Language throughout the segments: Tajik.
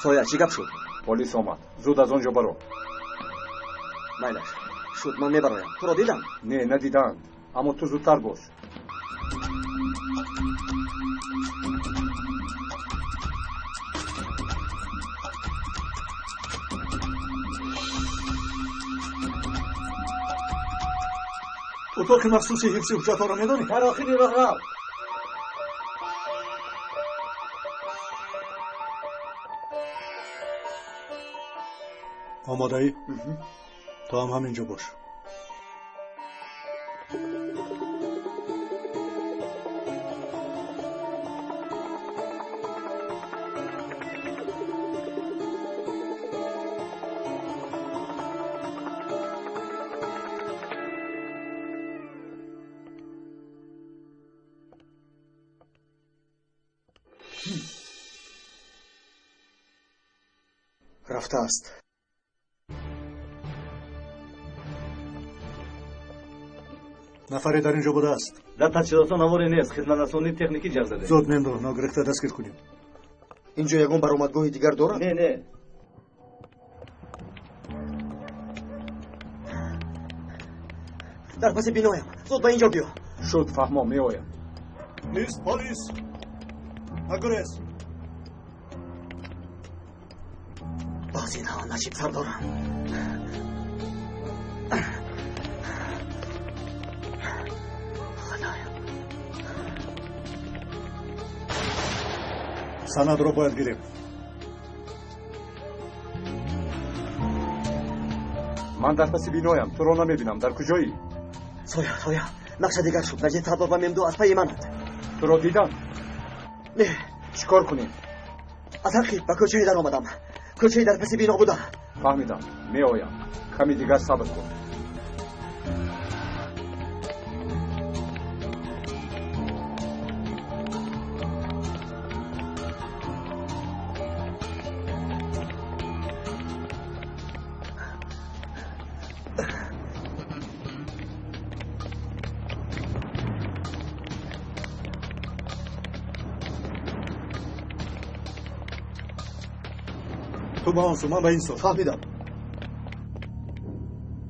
Соя, чӣ гап шуд? Полис омад. Зуд аз он ҷо баро. Майлаш, шуд, ман мебароям. Туро дидам? Не, надидаанд. Аммо ту зудтар бош. Утоқи махсуси ҳифзи ҳуҷҷатҳоро медонӣ? Дар охири роҳрав. Омодаӣ? Ту ҳам ҳамин ҷо бош. Рафтааст. Нафаре дар ин ҷо будааст. Дар таҷҳизотҳо наворе нест, хидматрасонии техникӣ ҷар задем. Зуд мемдор, ногирифта дастгир кунем. Ин ҷо ягон баромадгоҳи дигар дорад? Не, не. Дар паси биноям. Зуд ба ин ҷо биё. Шуд, фаҳмо, меоям. Полис, полис! Нагурез! Боз инҳо наҷиб сардорам. Худоё. Санадро бояд гирем. Ман дар паси биноям, туро намебинам. Дар куҷоӣ? Соя, соя, нақша дигар шуд. Наҷиб сардор ва Мемду аз пайи мананд. Туро дидам? Не. Чӣ кор кунем? Аз ҳаққи ба кӯчае даромадам. Кӯчаи дар паси бино буда. Фаҳмидам, меоям. Ками дигар сабр кун. Ту ба он су, ман ба ин су. Фаҳмидам.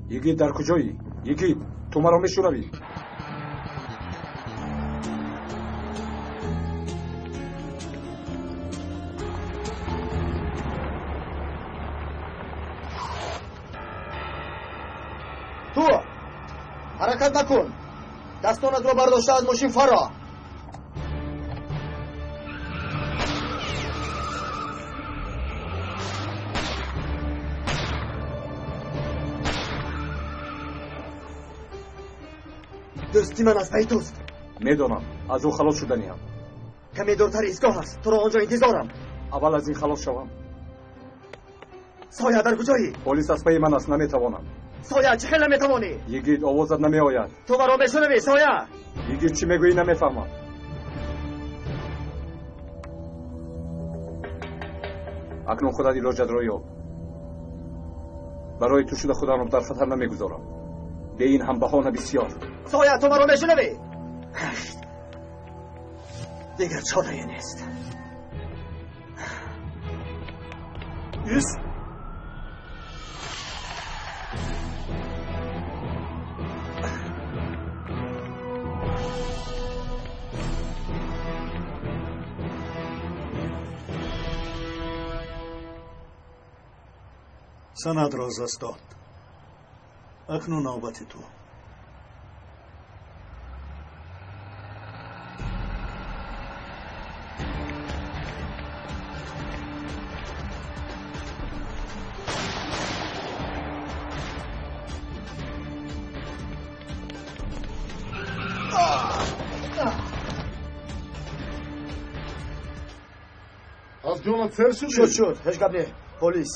Йигит, дар куҷоӣ? Йигит, ту маро мешунавӣ? Ту ҳаракат накун. Дастонатро бардошта аз мошин фаро. Дӯсти ман аз пайи туст. Медонам, аз ӯ халос шуданиам. Каме дуртар истгоҳ аст. Туро он ҷо интизорам. Аввал аз ин халос шавам. Соя, дар куҷоӣ? Полис аз пайи ман аст, наметавонам. Соя, чӣ хел наметавонӣ? Йигит, овозат намеояд. Ту маро мешунавӣ, Соя? Йигит, чӣ мегӯӣ намефаҳмам. Акнун худат илоҷатро ёб. Барои ту шуда худамро дар хатар намегузорам. Бе ин ҳам баҳона бисёр. Соя, ту маро мешунавӣ? Дигар чорае нест. Ис? Санадро аз даст дод. Акнун навбати ту. Аз ҷонат сер шудӣ? Шуд, шуд, ҳеҷ гап не. Полис.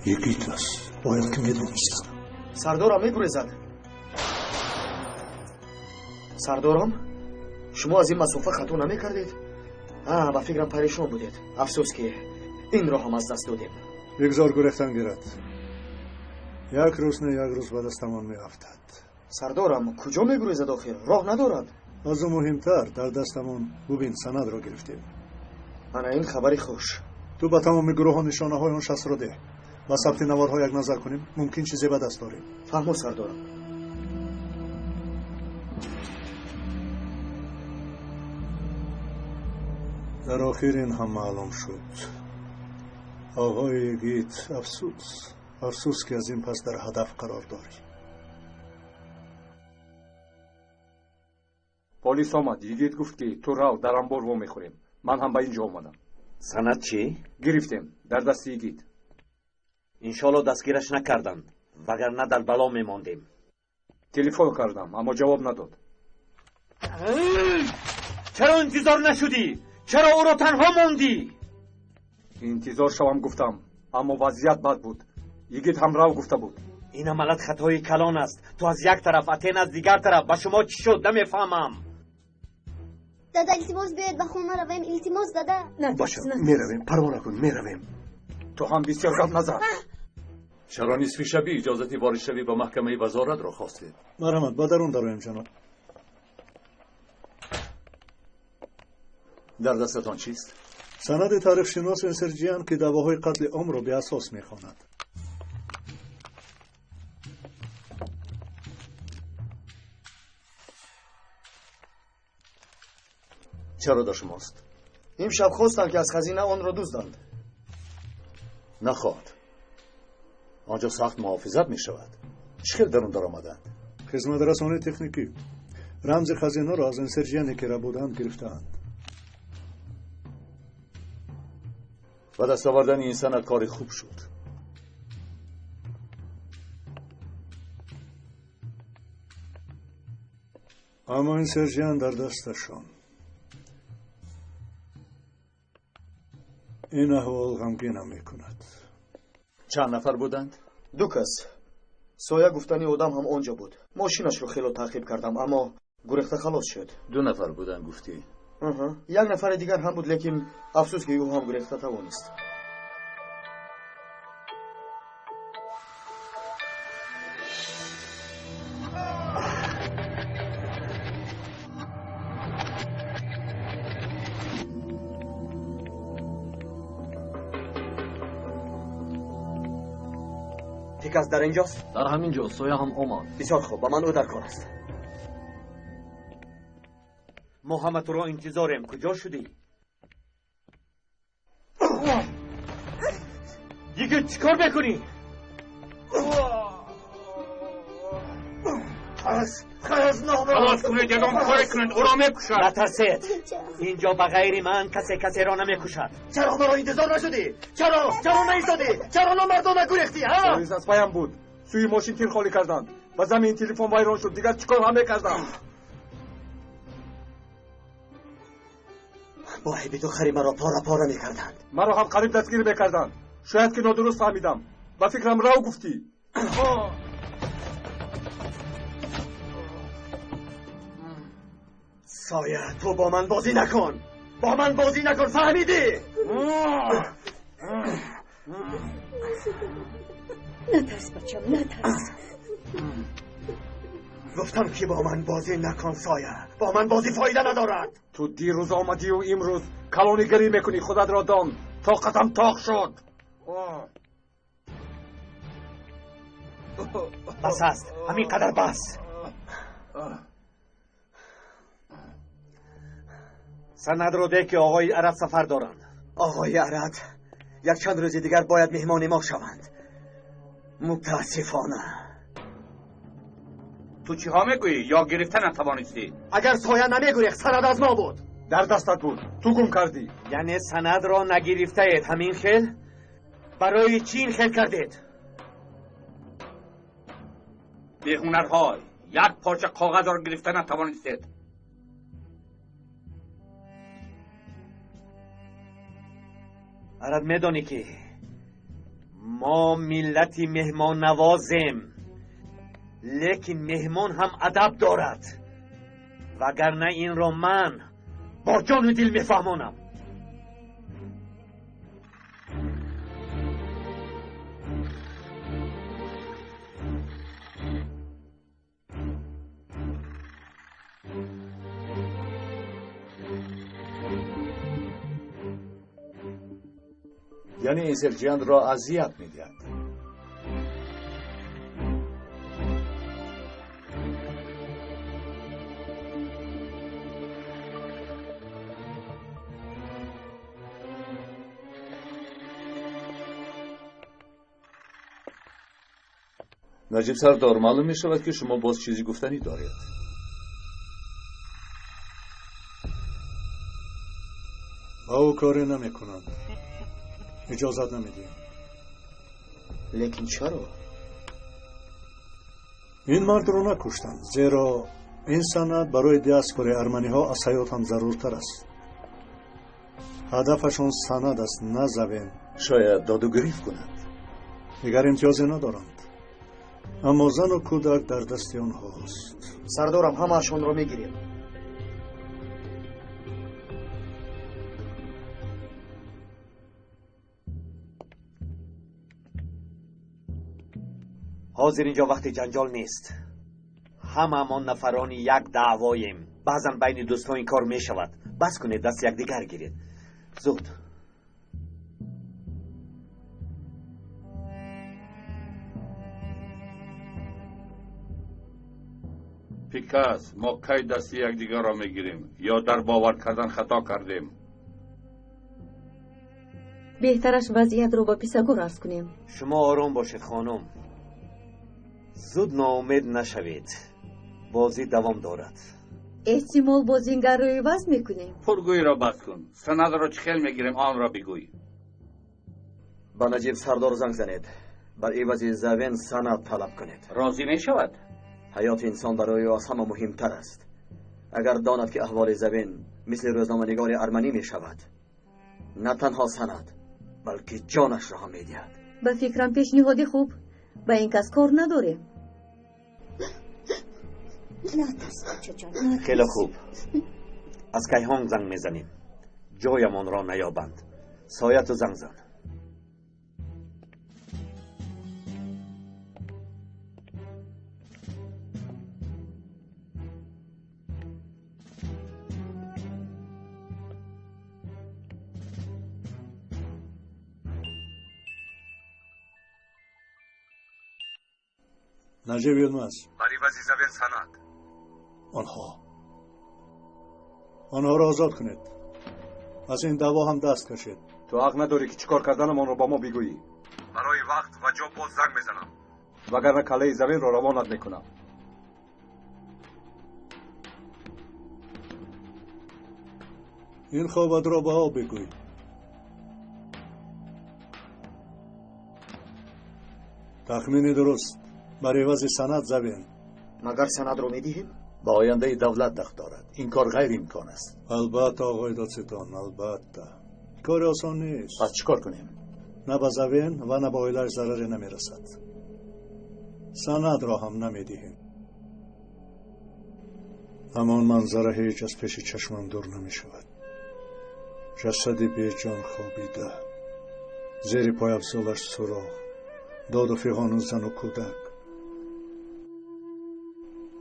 Йигит аст, бояд ки медонистам. Сардорам мегурезад. Сардорам, шумо аз ин масофа хато намекардед? Ба фикрам парешон будед. Афсӯс ки инро ҳам аз даст додем. Бигзор гурехтан гирад. Як рӯз не як рӯз ба дастамон меафтад. Сардорам, куҷо мегурезад охир? Роҳ надорад. Аз ӯ муҳимтар, дар дастамон бубин, санадро гирифтем. Ана ин хабари хуш. Ту ба тамоми гурӯҳҳо нишонаҳои он шахсро деҳ. Ба сабти наворҳо як назар кунем, мумкин чизе ба даст дорем. Фаҳмо, сардорам. Дар охир ин ҳам маълум шуд. Оғои Йигит, афсӯс, афсӯс ки аз ин пас дар ҳадаф қарор дорӣ. Полис омад. Йигит гуфт ки ту рав, дар анбор вомехӯрем. Ман ҳам ба ин ҷо омадам. Санад чӣ? Гирифтем, дар дасти Йигит. Иншоалло дастгираш накарданд, вагарна дар бало мемондем. Телефон кардам, аммо ҷавоб надод. Чаро интизор нашудӣ? Чаро ӯро танҳо мондӣ? Интизор шавам гуфтам, аммо вазъият бад буд. Йигит ҳам рав гуфта буд. Ин амалат хатои калон аст. Ту аз як тараф, Атен аз дигар тараф. Ба шумо чӣ шуд намефаҳмам. Дада, илтимос, биёед ба хона равем. Илтимос, дада. Бошад, меравем, парво накун, меравем. Ту ҳам бисёр гап назан. Чаро нисфи шабӣ иҷозати воридшавӣ ба маҳкамаи вазоратро хостед? Марҳамат, ба дарун дароем, ҷаноб. Дар дастатон чист? Санади таърихшинос Энсерҷиян, ки даъвоҳои қатли омро беасос мехонад. Чаро дар шумост? Имшаб хостанд ки аз хазина онро дузданд. Нахоҳад. Он ҷо сахт муҳофизат мешавад. Чӣ хел дарун даромаданд? Хизматрасони техникӣ рамзи хазинаро аз Энсерҷияне ки рабуданд гирифтаанд. Ба даст овардани ин санад кори хуб шуд. Аммо Энсерҷиян дар дасташон. Ин аҳвол ғамгинам мекунад. Чанд нафар буданд? Ду кас. Соя гуфтани одам ҳам он ҷо буд. Мошинашро хело таъқиб кардам, аммо гурехта халос шуд. Ду нафар буданд гуфтӣ? Як нафари дигар ҳам буд, лекин афсӯс ки ӯ ҳам гурехта тавонист. Пикас дар инҷост? Дар ҳамин ҷо, соя ҳам омад. Бисёр хуб, ба ман ӯ дар кор аст. Мо ҳама туро интизорем. Куҷо шудӣ? Йигит, чӣ кор мекунӣ? Халос кунед, ягон коре кунед, ӯро мекушад. Натарсед, инҷо ба ғайри ман касе касеро намекушад. Чаро маро интизор нашудӣ? Чаро? Чаро наистодӣ? Чаро номардона гурехтӣ, ҳа? Полис аз паям буд. Сӯи мошин тир холӣ карданд. Ба замин телефон вайрон шуд. Дигар чӣ кор ҳам мекардам? Бо айби ту хари маро пора пора мекарданд. Маро ҳам қариб дастгир мекарданд. Шояд ки нодуруст фаҳмидам. Ба фикрам рав гуфтӣ. Соя, ту бо ман бозӣ накун. Бо ман бозӣ накун, фаҳмидӣ? Натарс, бачам, натарс. Гуфтам ки бо ман бозӣ накун, Соя. Бо ман бозӣ фоида надорад. Ту дирӯз омадию имрӯз калонигарӣ мекунӣ, худатро дон. Тоқатам тоқ шуд. Бас аст, ҳамин қадар бас. Санадро деҳ ки оғои Арад сафар доранд. Оғои Арад як чанд рӯзи дигар бояд меҳмони мо шаванд. Мутаассифона. Ту чиҳо мегӯӣ ё гирифта натавонистӣ? Агар соя намегурехт, санад аз мо буд. Дар дастат буд, ту гум кардӣ. Яъне санадро нагирифтаед, ҳамин хел? Барои чӣ ин хел кардед? Беҳунарҳо, як порча коғазро гирифта натавонистед. Арад, медонӣ ки Мо миллати меҳмоннавозем, лекин меҳмон ҳам адаб дорад, вагарна инро ман бо ҷону дил мефаҳмонам. Яъне Эзелҷиянро азият медиҳад. Наҷиб сардор, маълум мешавад, ки шумо боз чизе гуфтанӣ доред. Ба ӯ коре намекунанд. Иҷозат намедиҳем. Лекин чаро? Ин мардро накуштанд, зеро ин санад барои диаспораи арманиҳо аз ҳаёт ҳам заруртар аст. Ҳадафашон санад аст, на Завен. Шояд доду гирифт кунанд. Дигар имтиёзе надоранд. Аммо зану кӯдак дар дасти онҳост. Сардорам, ҳамаашонро мегирем. Ҳозир инҷо вақти ҷанҷол нест. Ҳамаамон нафарони як даъвоем. Баъзан байни дӯстҳо ин кор мешавад. Бас кунед, даст якдигар гиред. Зуд. Пикас, мо кай дасти якдигарро мегирем ё дар бовар кардан хато кардем? Беҳтараш вазъиятро ба Писагор арз кунем. Шумо ором бошед, хонум. Зуд ноумед нашавед. Бозӣ давом дорад. Эҳтимол бозингарро иваз мекунем. Пургӯиро бас кун. Санадро чӣ хел мегирем, онро бигӯй. Ба Наҷиб сардор занг занед. Бар ивази Завен санад талаб кунед. Розӣ мешавад? Ҳаёти инсон барои ӯ аз ҳама муҳимтар аст. Агар донад, ки аҳволи Завен мисли рӯзноманигори арманӣ мешавад, на танҳо санад, балки ҷонашро ҳам медиҳад. Ба фикрам пешниҳоди хуб. Ба ин кас кор надорем. Натарс, бачаҷон, натарс. Хеле хуб. Аз кайҳон занг мезанем. Ҷоямонро наёбанд. Сояту занг зан. Наҷиб Йилмаз. Бар ивази Завен санад. Онҳоро озод кунед. Аз ин даъво ҳам даст кашед. Ту ҳақ надорӣ, ки чӣ кор карданамонро ба мо бигӯӣ. Барои вақт ва ҷо боз занг мезанам, вагарна каллаи Завенро равонат мекунам. Ин хобатро ба об бигӯй. Тахмини дуруст. Бар ивази санад Завен. Магар санадро медиҳем? Ба ояндаи давлат дахл дорад. Ин кор ғайриимкон аст. Албатта, оғои додситон, албатта. Кори осон нест. Пас чӣ кор кунем? На ба Завен ва на ба оилааш зараре намерасад. Санадро ҳам намедиҳем. Аммо он манзара ҳеҷ аз пеши чашмам дур намешавад. Ҷасади беҷон хобида, зери пойафзолаш суроғ, доду фиғону зану кӯдак.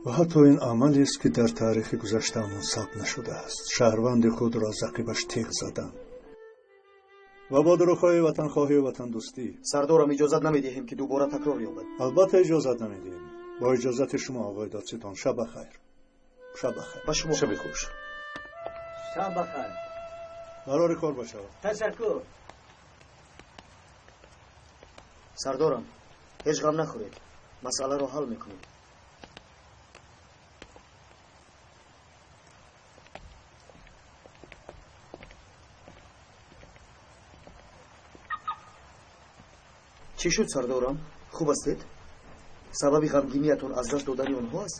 Ва ҳатто ин амалест, ки дар таърихи гузаштаамон сабт нашудааст. Шаҳрванди худро аз ақибаш теғ задан ва бо дурӯғҳои ватанхоҳию ватандӯстӣ. Сардорам, иҷозат намедиҳем, ки дубора такрор ёбад. Албатта иҷозат намедиҳем. Бо иҷозати шумо, оғои додситон, шаб бахайр. Шаб бахайр. Ба шумо. Шаби хуш. Шаб бахайр. Барори кор бошавад. Ташаккур. Сардорам, ҳеҷ ғам нахӯред. Масъаларо ҳал мекунем. Чӣ шуд, сардорам? Хуб ҳастед? Сабаби ғамгиниятон аз даст додани онҳо аст?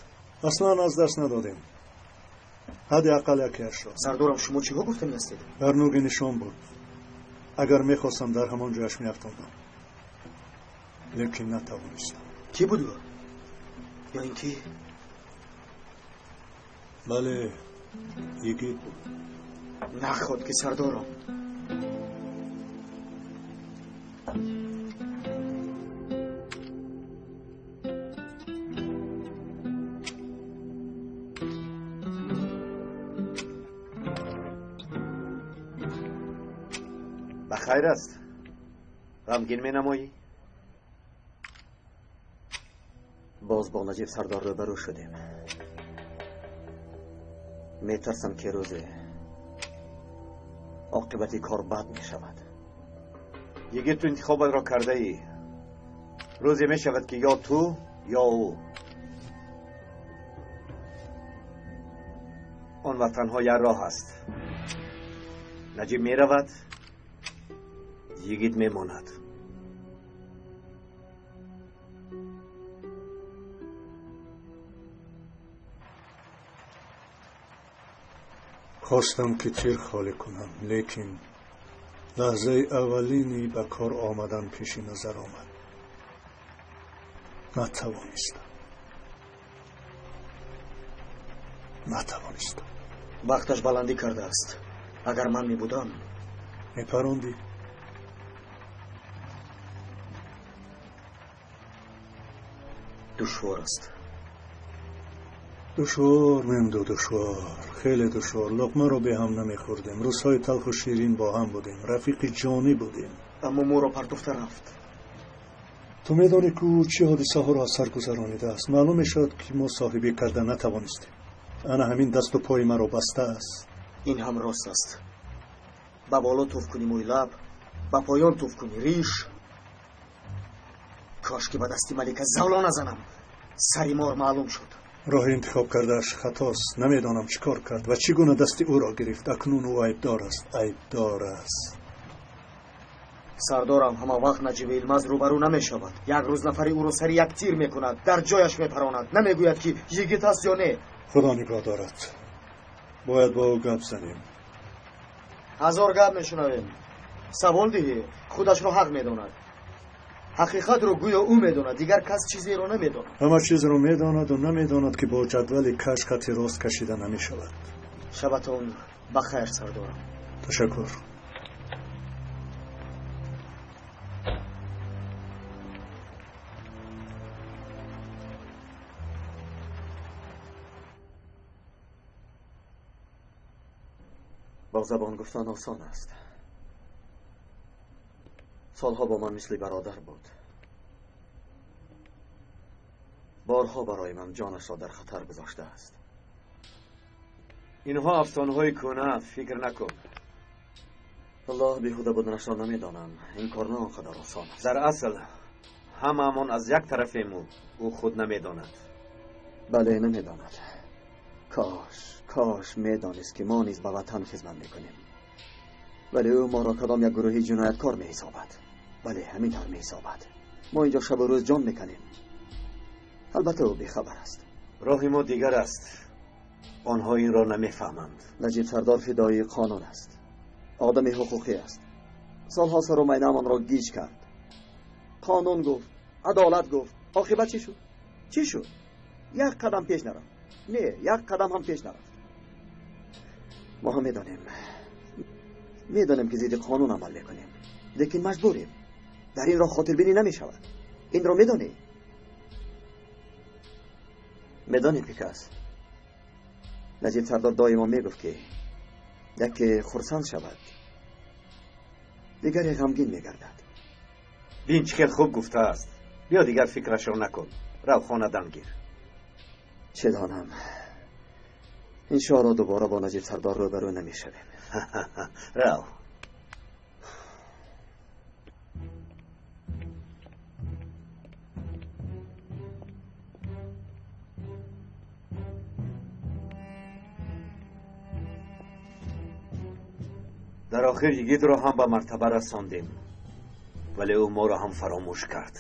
Аслан аз даст надодем. Ҳадди ақал якеашро. Сардорам, шумо чиҳо гуфтанӣ ҳастед? Дар нуги нишон буд. Агар мехостам, дар ҳамон ҷояш меафтодам. Лекин натавонистам. Кӣ буд ӯ? Ё ин ки? Бале, йигит буд. Наход ки сардорам. Бахайр аст. Ғамгин менамоӣ? Боз бо Наҷиб сардор рӯбарӯ шудем. Метарсам ки рӯзе оқибати кор бад мешавад. Йигит, ту интихобатро кардаӣ. Рӯзе мешавад ки ё ту ё ӯ. Он вақт танҳо як роҳ аст. Наҷиб меравад, йигит мемонад. Хостам ки тир холӣ кунам, лекин лаҳзаи аввалини ба кор омадан пеши назар омад. Натавонистам. Натавонистам. Вақташ баландӣ кардааст. Агар ман мебудам, мепарондӣ. Душвор аст. Душвор, Мемду, душвор, хеле душвор. Луқмаро бе ҳам намехӯрдем. Рӯзҳои талху ширин бо ҳам будем. Рафиқи ҷонӣ будем. Аммо моро партофта рафт. Ту медонӣ ки ӯ чӣ ҳодисаҳоро аз сар гузаронидааст. Маълум мешавад ки мо соҳибӣ карда натавонистем. Ана ҳамин дасту пои маро бастааст. Ин ҳам рост аст. Ба боло туф кунӣ мӯи лаб, ба поён туф кунӣ риш. Кош ки ба дасти малика завло назанам. Сари мор маълум шуд. Роҳи интихоб кардааш хатост. Намедонам чӣ кор кард ва чӣ гуна дасти ӯро гирифт. Акнун ӯ айбдор аст. Айбдор аст. Сардорам ҳама вақт Наҷиби Илмаз рӯбарӯ намешавад. Як рӯз нафари ӯро сари як тир мекунад, дар ҷояш мепаронад. Намегӯяд ки йигит аст ё не. Худо нигоҳ дорад. Бояд бо ӯ гап занем. Ҳазор гап мешунавем. Савол диҳӣ, худашро ҳақ медонад. Ҳақиқатро гӯё ӯ медонад, дигар кас чизеро намедонад. Ҳама чизро медонаду намедонад ки бо ҷадвали каш хати рост кашида намешавад. Шабатон ба хайр, сардорам. Ташаккур. Бо забон гуфтан осон аст. Солҳо бо ман мисли бародар буд. Борҳо барои ман ҷонашро дар хатар гузоштааст. Инҳо афсонаҳои кӯҳна, фикр накун. Аллоҳ беҳуда буданашро намедонам. Ин кор на он қадар осон аст. Дар асл ҳамаамон аз як тарафему, ӯ худ намедонад. Бале, намедонад. Кош, кош медонист ки мо низ ба ватан хизмат мекунем. Вале ӯ моро кадом як гурӯҳи ҷинояткор меҳисобад. Бале, ҳамин тавр меҳисобад. Мо инҷо шабу рӯз ҷон меканем. Албатта ӯ бехабар аст. Роҳи мо дигар аст. Онҳо инро намефаҳманд. Наҷиб сардор фидоии қонун аст. Одами ҳуқуқӣ аст. Солҳо сару майнаамонро гиҷ кард. Қонун гуфт, адолат гуфт. Оқибат чӣ шуд? Чӣ шуд? Як қадам пеш нарафт. Не, як қадам ҳам пеш нарафт. Мо ҳам медонем. Медонем ки зидди қонун амал мекунем. Лекин маҷбурем. Дар ин роҳ хотирбинӣ намешавад. Инро медонӣ? Медонӣ, Пикас? Наҷиб сардор доимо мегуфт ки яке хурсанд шавад, дигаре ғамгин мегардад. Бин чӣ хел хуб гуфтааст. Биё дигар фикрашро накун. Рав хона дам гир. Чӣ донам, иншоалло дубора бо Наҷиб сардор рӯбарӯ намешавем. Рав. Дар охир йигитро ҳам ба мартаба расондем, вале ӯ моро ҳам фаромӯш кард.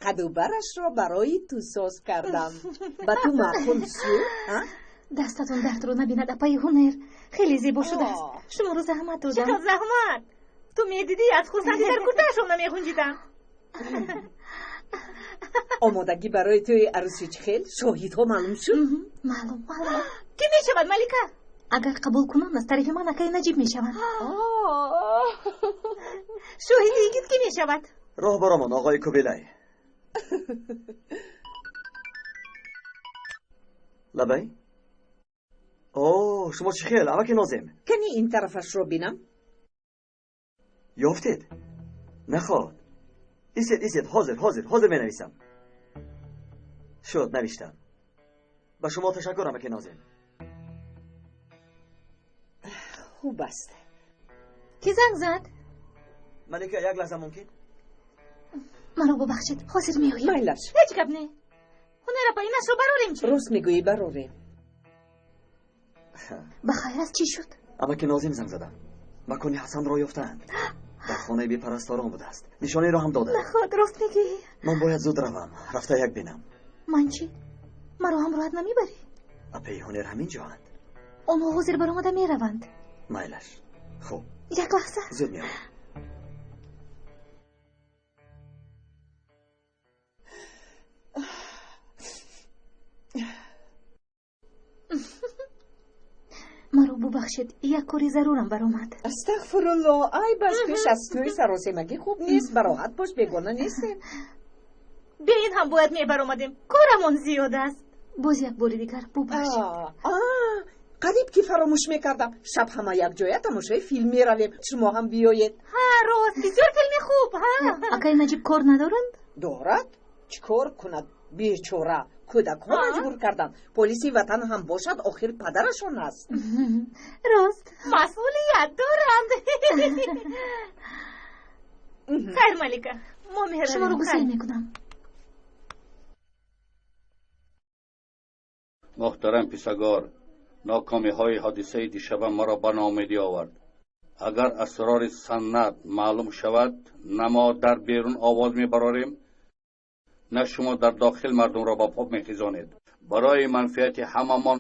Қадубарашро барои ту соз кардам. Ба ту маъқул шуд? Дастатон дардро набинад, апаи Ҳунер. Хеле зебо шудааст. Шуморо заҳмат додам. Чӣ заҳмат? Ту медидӣ, аз хурсандӣ дар куртаашон намеғунҷидам. Омодагӣ барои тӯи арӯсӣ чӣ хел? Шоҳидҳо маълум шуд? Маълум, маълум. Кӣ мешавад, Малика? Агар қабул кунанд, аз тарафи ман акаи Наҷиб мешаванд. Шоҳиди йигит кӣ мешавад? Роҳбаромон оғои Кубилай. Лабай? О, шумо чӣ хел, амаки Нозим? Кани ин тарафашро бинам? Ёфтед? Наход. Истед, истед, ҳозир, ҳозир, ҳозир менависам. Шуд, навиштам. Ба шумо ташаккур, амаки Нозим. Хуб аст. Кӣ занг зад? Малика, як лаҳза мумкин? Маро бубахшед, ҳозир меоям. Майлаш. Ҳеҷ гап не. Ҳунар апа, инашро барорем чӣ? Рост мегӯӣ, барорем. Ба хайр аст, чӣ шуд? Амаки Нозим занг задам. Макони Ҳасанро ёфтаанд. Дар хонаи бепарасторон будааст. Нишонеро ҳам доданд. Наход, рост мегӯӣ. Ман бояд зуд равам, рафта як бинам. Ман чӣ? Маро ҳамроҳат намебарӣ? Апаи Ҳунер ҳамин ҷоанд. Онҳо ҳозир баромада мераванд. Майлаш. Хуб. Як лаҳза. Зуд меоям. Маро бубахшед, як кори зарурам баромад. Астағфирулло, айб аст, пеш аз тӯй саросемагӣ хуб нест. Бароҳат бош, бегона нестем. Бе ин ҳам бояд мебаромадем, корамон зиёд аст. Боз як бори дигар бубахшед. Қариб ки фаромӯш мекардам. Шаб ҳама якҷоя тамошои филм меравем. Шумо ҳам биёед. Ҳа, рост, бисёр филми хуб. Ҳа, акаи Наҷиб кор надоранд? Дорад. Чӣ кор кунад бечора? Кӯдакҳо маҷбур карданд. Полиси ватан ҳам бошад, охир падарашон аст. Рост, масъулият доранд. Хайр, Малика, мо меравем. Шуморо гусел мекунам. Муҳтарам писагор, нокомиҳои ҳодисаи дишаба маро ба ноумедӣ овард. Агар асрори санъат маълум шавад, на мо дар берун овоз мебарорем, на шумо дар дохил мардумро ба по мехезонед. Барои манфиати ҳамамон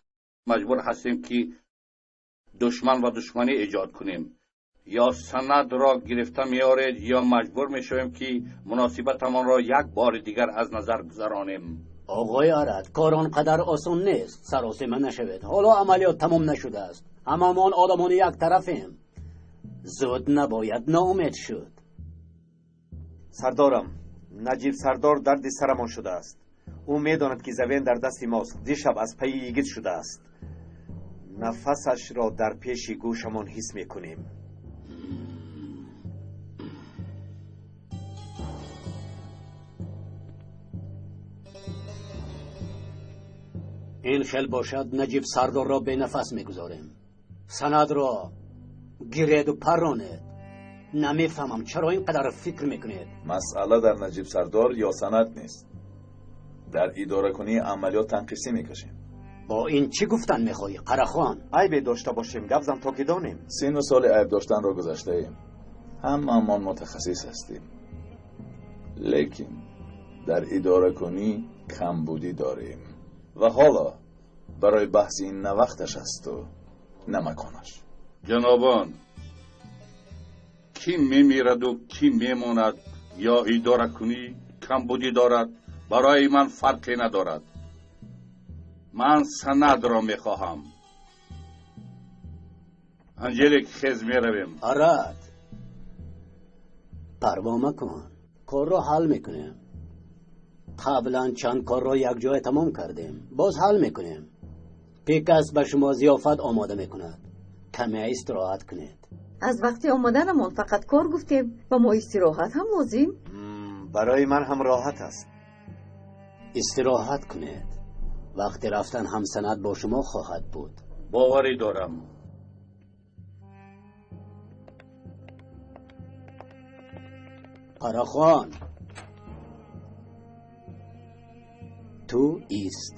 маҷбур ҳастем ки душман ва душманӣ эҷод кунем. Ё санадро гирифта меоред, ё маҷбур мешавем ки муносибатамонро як бори дигар аз назар гузаронем. Оғои Арад, кор он қадар осон нест. Саросема нашавед. Ҳоло амалиёт тамом нашудааст. Ҳамамон одамони як тарафем. Зуд набояд ноумед шуд. Сардорам, Наҷиб сардор дарди сарамон шудааст. Ӯ медонад ки Завен дар дасти мост. Дишаб аз пайи йигит шудааст. Нафасашро дар пеши гӯшамон ҳис мекунем. Ин хел бошад, Наҷиб сардорро бенафас мегузорем. Санадро гиреду парронед. Намефаҳмам чаро ин қадар фикр мекунед. Масъала дар Наҷиб сардор ё санад нест. Дар идоракунии амалиёт танқисӣ мекашем. Бо ин чӣ гуфтан мехоҳӣ, Қарахон? Айбе дошта бошем, гап зан то ки донем. Сину соли айб доштанро гузаштаем. Ҳамаамон мутахассис ҳастем. Лекин дар идоракунӣ камбудӣ дорем. Ва ҳоло барои баҳси ин на вақташ асту на маконаш. Ҷанобон, кӣ мемираду кӣ мемонад ё идоракунӣ камбудӣ дорад, барои ман фарқе надорад. Ман санадро мехоҳам. Анҷелик, хез меравем. Арад, парво макун, корро ҳал мекунем. Қаблан чанд корро якҷоя тамом кардем, боз ҳал мекунем. Пикас ба шумо зиёфат омода мекунад. Каме истироҳат кунед. Аз вақти омаданамон фақат кор гуфтем, ба мо истироҳат ҳам лозим. Барои ман ҳам роҳат аст. Истироҳат кунед. Вақти рафтан ҳам санад бо шумо хоҳад буд. Боварӣ дорам. Қарахон, ту ист.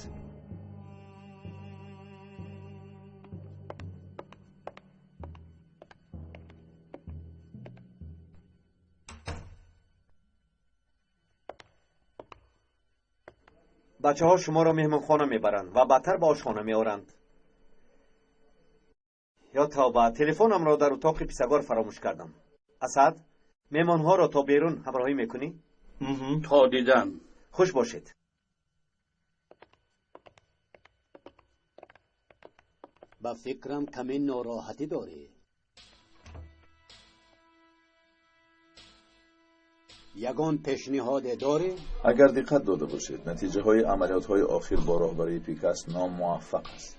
Бачаҳо шуморо меҳмонхона мебаранд ва баъдтар ба ошхона меоранд. Ё тавба, телефонамро дар утоқи писагор фаромӯш кардам. Асад, меҳмонҳоро то берун ҳамроҳӣ мекунӣ? То дидан. Хуш бошед. Ба фикрам каме нороҳатӣ дорӣ. Ягон пешниҳоде дорӣ? Агар диққат дода бошед, натиҷаҳои амалиётҳои охир бо роҳбарии Пикас номуваффақ аст.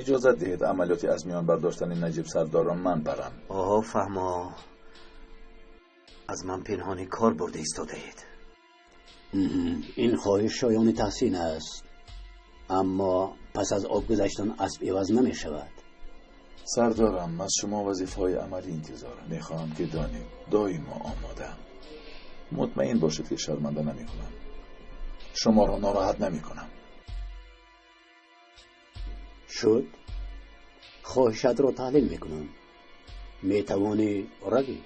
Иҷозат диҳед амалиёти аз миён бардоштани Наҷиб Сардорро ман барам. Оҳо, фаҳмо. Аз ман пинҳонӣ кор бурда истодаед. Ин хоҳиш шоёни таҳсин аст, аммо пас аз об гузаштан асп иваз намешавад. Сардорам, аз шумо вазифаҳои амалӣ интизорам. Мехоҳам ки донед доимо омодаам. Мутмаин бошед ки шарманда намекунам. Шуморо нороҳат намекунам. Шуд. Хоҳишатро таҳлил мекунам. Метавонӣ равӣ.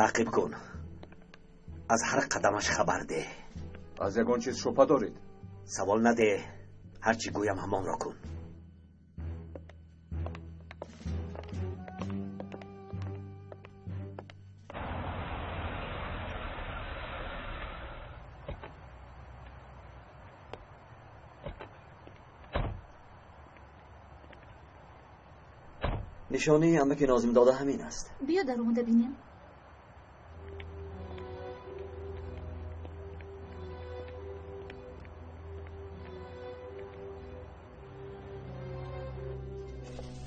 Таъқиб кун. Аз ҳар қадамаш хабар деҳ. Аз ягон чиз шубҳа доред? Савол надеҳ. Ҳар чӣ гӯям ҳамонро кун. Нишонаи амаки Нозимдода ҳамин аст. Биё дар омада бинем.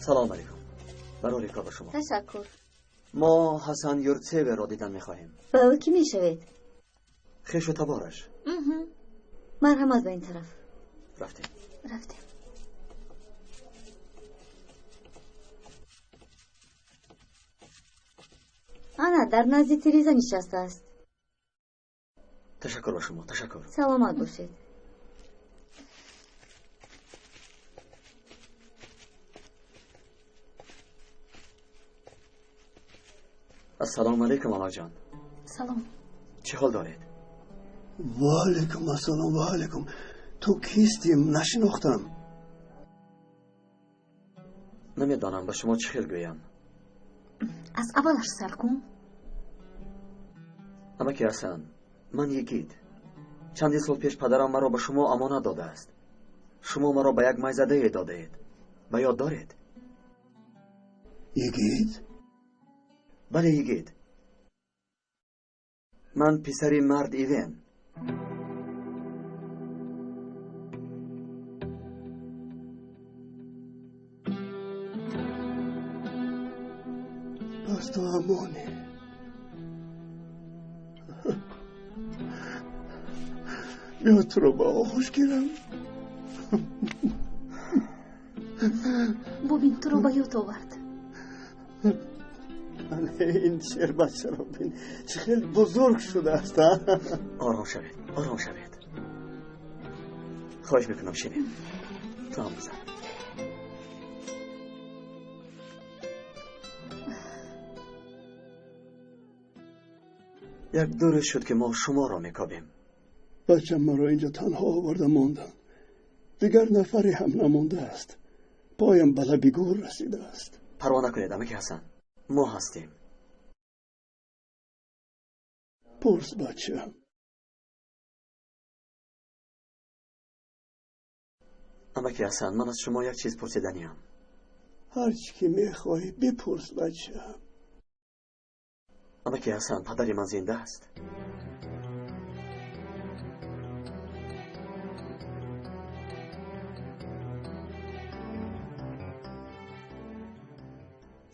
Салом алейкум. Барори кор ба шумо. Ташаккур. Мо Ҳасан Юртсеверо дидан мехоҳем. Ба ӯ кӣ мешавед? Хешу табораш. Марҳамат ба ин тараф. Рафтем. Рафтем. Ана дар назди тиреза нишастааст. Ташаккур ба шумо, ташаккур. Саломат бошед. Ассалому алайкум, амакҷон. Салом. Чӣ ҳол доред? Ва алайкум ассалом, ва алайкум. Ту кистӣ? Нашинохтам. Намедонам ба шумо чӣ хел гӯям. Аз аввалаш сар кун. Амаки Ҳасан, ман Йигит. Чандин сол пеш падарам маро ба шумо амонат додааст. Шумо маро ба як майзадае додаед. Ба ёд доред? Йигит? Бале, Йигит. Ман писари мард Ивен. Пас ту ҳамонӣ. Биё туро ба оғӯш гирам. Бубин, туро ба ёд овард. Ин шербачаро бин, чӣ хел бузург шудааст. Ором шавед, ором шавед. Хоҳиш мекунам, шинед. Ту ҳам бизан. Як ду рӯз шуд ки мо шуморо мекобем. Бачам маро инҷо танҳо оварда монданд. Дигар нафаре ҳам намондааст. Поям ба лаби гӯр расидааст. Парво накунед, амаки Ҳасан. Мо ҳастем. Пурс, бачам. Амаки Ҳасан, ман аз шумо як чиз пурсиданиям. Ҳар чӣ ки мехоҳӣ бипурс, бачам. Амаки Ҳасан, падари ман зинда аст?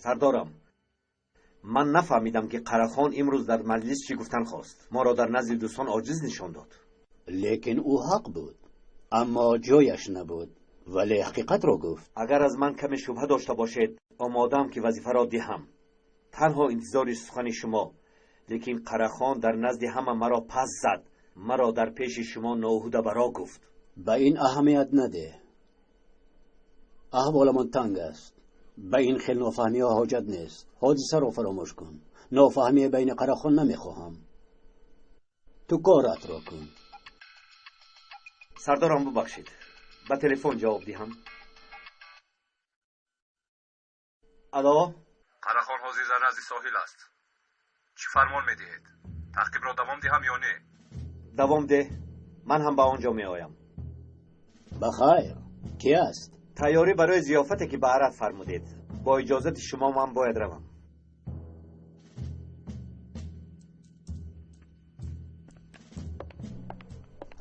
Сардорам, ман нафаҳмидам ки Қарахон имрӯз дар маҷлис чӣ гуфтан хост. Моро дар назди дӯстон оҷиз нишон дод. Лекин ӯ ҳақ буд, аммо ҷояш набуд. Вале ҳақиқатро гуфт. Агар аз ман каме шубҳа дошта бошед, омодаам ки вазифаро диҳам. Танҳо интизори сухани шумо. Лекин Қарахон дар назди ҳама маро пас зад. Маро дар пеши шумо ноҳуда баро гуфт. Ба ин аҳамият надеҳ. Аҳволамон танг аст. Ба ин хел нофаҳмиҳо ҳоҷат нест. Ҳодисаро фаромӯш кун. Нофаҳмие байни Қарахон намехоҳам. Ту коратро кун. Сардорам, бубахшед. Ба телефон ҷавоб диҳам. Алло? Қарахон ҳозир дар назди соҳил аст. Чӣ фармон медиҳед? Таъқибро давом диҳам ё не? Давом деҳ. Ман ҳам ба он ҷо меоям. Ба хайр. Кӣ аст? Тайёрӣ барои зиёфате ки ба арад фармудед. Бо иҷозати шумо ман бояд равам.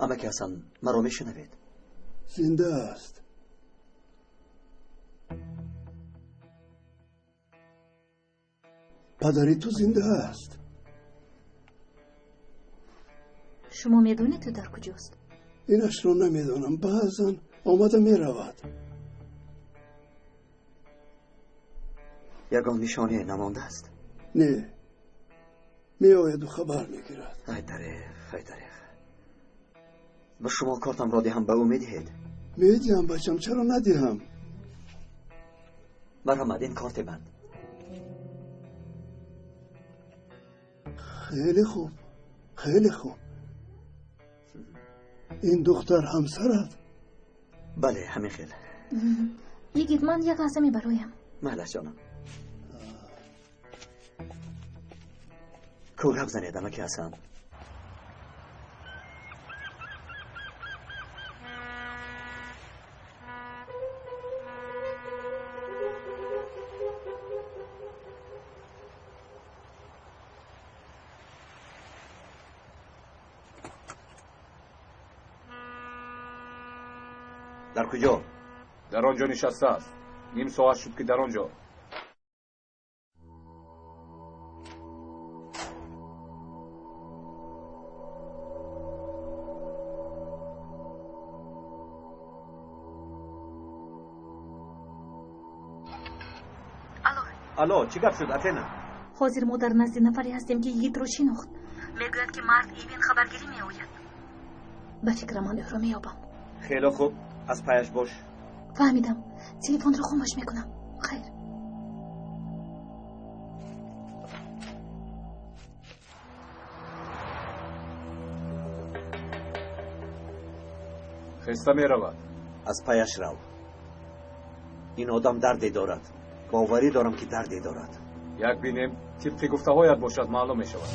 Амаки Ҳасан, маро мешунавед? Зинда аст. Падари ту зинда аст. Шумо медонед ӯ дар куҷост? Инашро намедонам. Баъзан омада меравад. Ягон нишонае намондааст? Не, меояду хабар мегирад. Ай тарех, ай тарех. Ба шумо кортамро диҳам, ба ӯ медиҳед? Медиҳам, бачам, чаро надиҳам? Марҳамат, ин корти ман. Хеле хуб, хеле хуб. Ин духтар ҳамсарат? Бале, ҳамин хел. Йигит, ман як лаҳза мебароям. Майлаш, ҷонам. Ку гап занед, амаки Ҳасан. Дар куҷо? Дар он ҷо нишастааст. Ним соат шуд ки дар он ҷо. Алло. Алло, чӣ гап шуд, Атена? Ҳозир мо дар назди нафаре ҳастем ки йигитро шинохт. Мегӯяд ки мард Ивин хабаргирӣ меояд. Ба фикрам ман ӯро меёбам. Хеле хуб. Аз паяш бош. Фаҳмидам. Телефонро хомӯш мекунам. Хайр. Хеста меравад. Аз паяш рав. Ин одам дарде дорад. Боварӣ дорам ки дарде дорад. Як бинем, тибқи гуфтаҳоят бошад, маълум мешавад.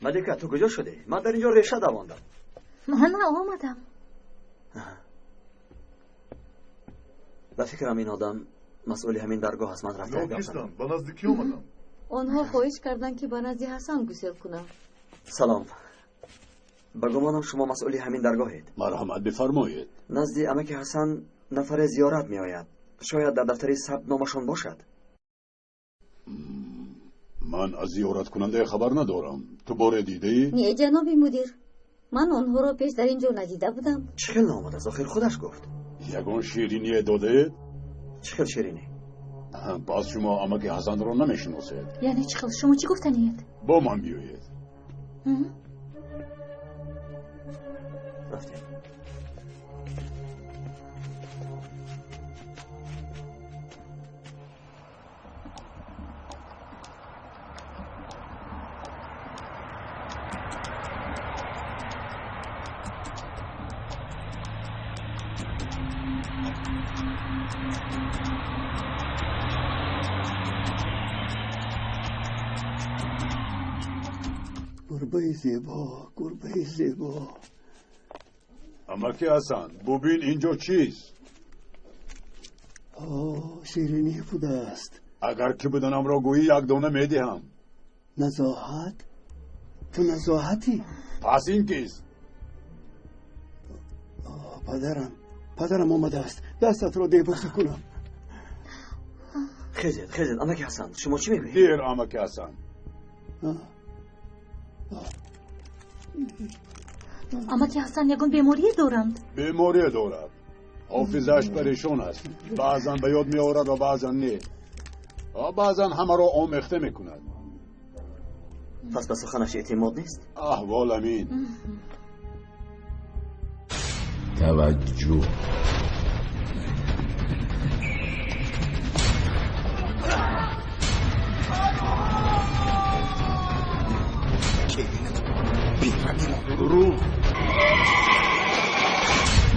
Малика, ту куҷо шудӣ? Ман дар инҷо реша давондам. Ман омадам. Ба фикрам ин одам масъули ҳамин даргоҳ аст. Ман рафта гап занам. Ба назди кӣ омадам? Онҳо хоҳиш карданд ки ба назди Ҳасан гусел кунам. Салом. Ба гумонам шумо масъули ҳамин даргоҳед. Марҳамат, бифармоед. Назди амаки Ҳасан нафаре зиёрат меояд. Шояд дар дафтари сабт номашон бошад. Ман аз зиёраткунандае хабар надорам. Ту боре дидаӣ? Не, ҷаноби мудир. Ман онҳоро пеш дар ин ҷо надида будам. Чӣ хел наомадааст? Охир худаш гуфт. Ягон шириние додаед? Чӣ хел ширинӣ? Пас шумо амаки Ҳасанро намешиносед. Яъне чӣ хел? Шумо чӣ гуфтаниед? Бо ман биёед. Рафтем. Гурбаи зебо, гурбаи зебо. Амаки Ҳасан, бубин инҷо чист? Ширинӣ будааст. Агар ки буданамро гӯӣ, як дона медиҳам. Назоҳат? Ту назоҳатӣ? Пас ин кист? Падарам, падарам омадааст. Дастатро дебоса кунам. Хезед, хезед, амаки Ҳасан, шумо чӣ мегӯед? Дер, амаки Ҳасан. Амаки Ҳасан ягон беморие доранд? Беморие дорад. Ҳофизааш парешон аст. Баъзан ба ёд меорад ва баъзан не. Баъзан ҳамаро омехта мекунад. Пас ба суханаш эътимод нест? Аҳвол амин. Таваҷҷӯҳ.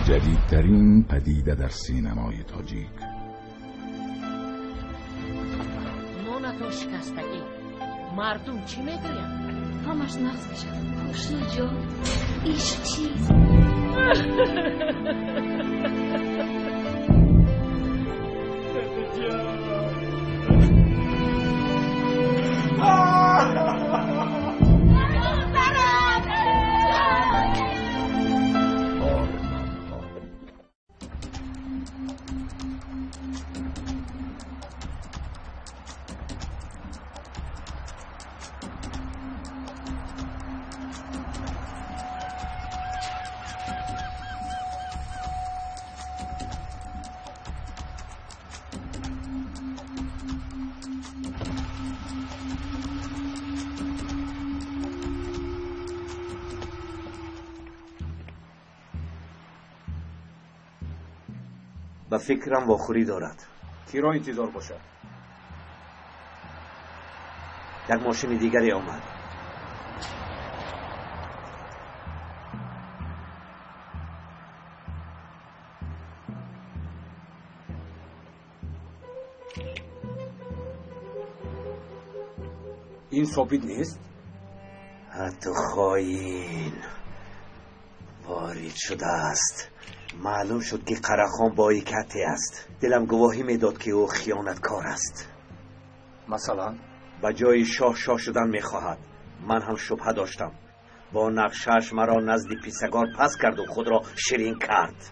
جدیدترین پدیده در سینمای تاجیک. نونتو شکستگی مردم چی میگویند؟ همش نقص میشود. خوشنا جان، عشق چیست؟ به فکرم واخوری دارد. کی را انتظار باشد؟ یک ماشین دیگری آمد. این ثابت نیست؟ حتی خائن وارد شده است. معلوم شد که قرخان بایکتی است. دلم گواهی میداد که او خیانتکار است. مثلا؟ به جای شاه شاه شدن میخواهد. من هم شبهه داشتم. با نقشش مرا نزد پیسگار پس کرد و خود را شیرین کرد.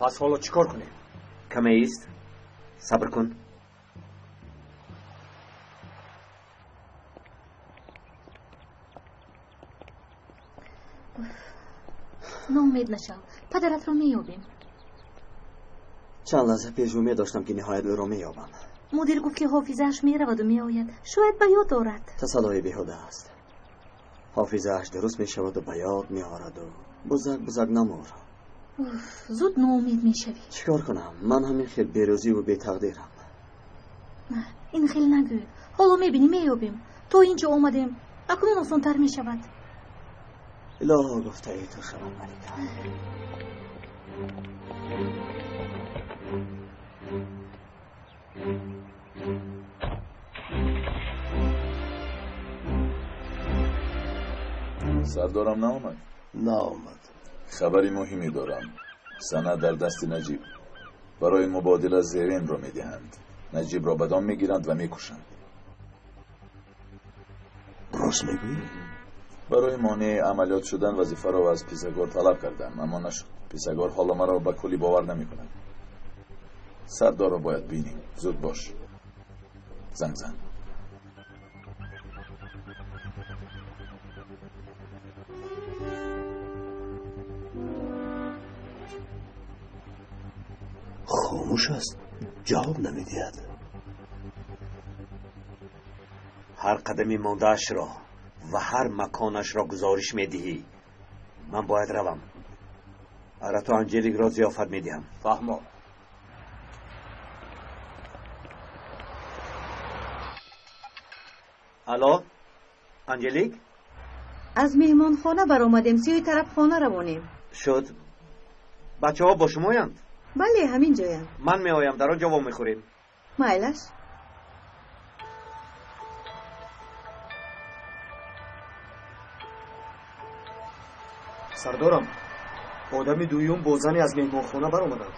پس حالا چیکار کنیم؟ کمی است؟ صبر کن. ناامید نشو، پدرت را مییابیم. چند لحظه پیش امید داشتم که نهایت او را مییابم. مدیر گفت که حافظه‌اش میرود و میآید. شاید به یاد دارد. تسلای بیهوده است. حافظه‌اش درست میشود و به یاد میآورد و بزرگ بزرگ نمور. زود ناامید میشوی. چیکار کنم؟ من همین خیلی بیروزی و بی‌تقدیرم. نه، این خیلی نگو. حالا میبینی مییابیم. تا اینجا آمدیم، اکنون آسان‌تر میشود. الهی گفته ای تو شوم ملکه. سردارم نآمد؟ نآمد. خبری مهمی دارم. سند در دست نجیب. برای مبادله زرین را میدهند. نجیب را بدام میگیرند و میکشند. راست میگویی؟ برای مانع عملیات شدن وظیفه را از پیسگار طلب کردم، اما نشد. پیسگار حالا مرا به کلی باور نمی کند. سردار را باید بینیم. زود باش. زنگ زن. خاموش است، جواب نمیدهد. هر قدمی مانده‌اش را و هر مکانش را گزارش میدهی. من باید روم. ارتو انجلیک را ضیافت میدهم. فهما. الو انجلیک؟ از مهمانخانه برآمدیم، سوی طرف خانه روانیم. شد. بچه ها با شمایند؟ بله، همین جایند. من می آیم، در آنجا وا میخوریم. مایلش. سردارم، آدم دویم با زنی از مهمانخانه برآمدند.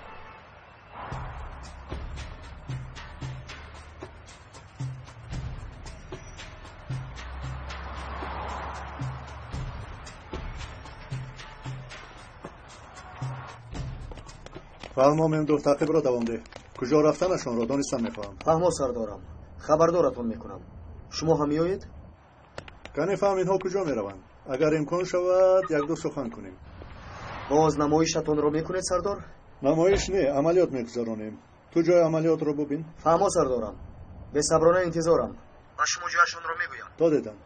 Фаҳмо, Мемдуҳ, таъқибро давом деҳ. Куҷо рафтанашонро донистан мехоҳам. Фаҳмо, сардорам, хабардоратон мекунам. Шумо ҳам меоед? Кане фаҳм, инҳо куҷо мераванд? Агар имкон шавад, якду сухан кунем. Боз намоишатонро мекунед, сардор? Намоиш не, амалиёт мегузаронем. Ту ҷои амалиётро бубин. Фаҳмо, сардорам, бесаброна интизорам. Ба шумо ҷояшонро мегӯям. То дидам.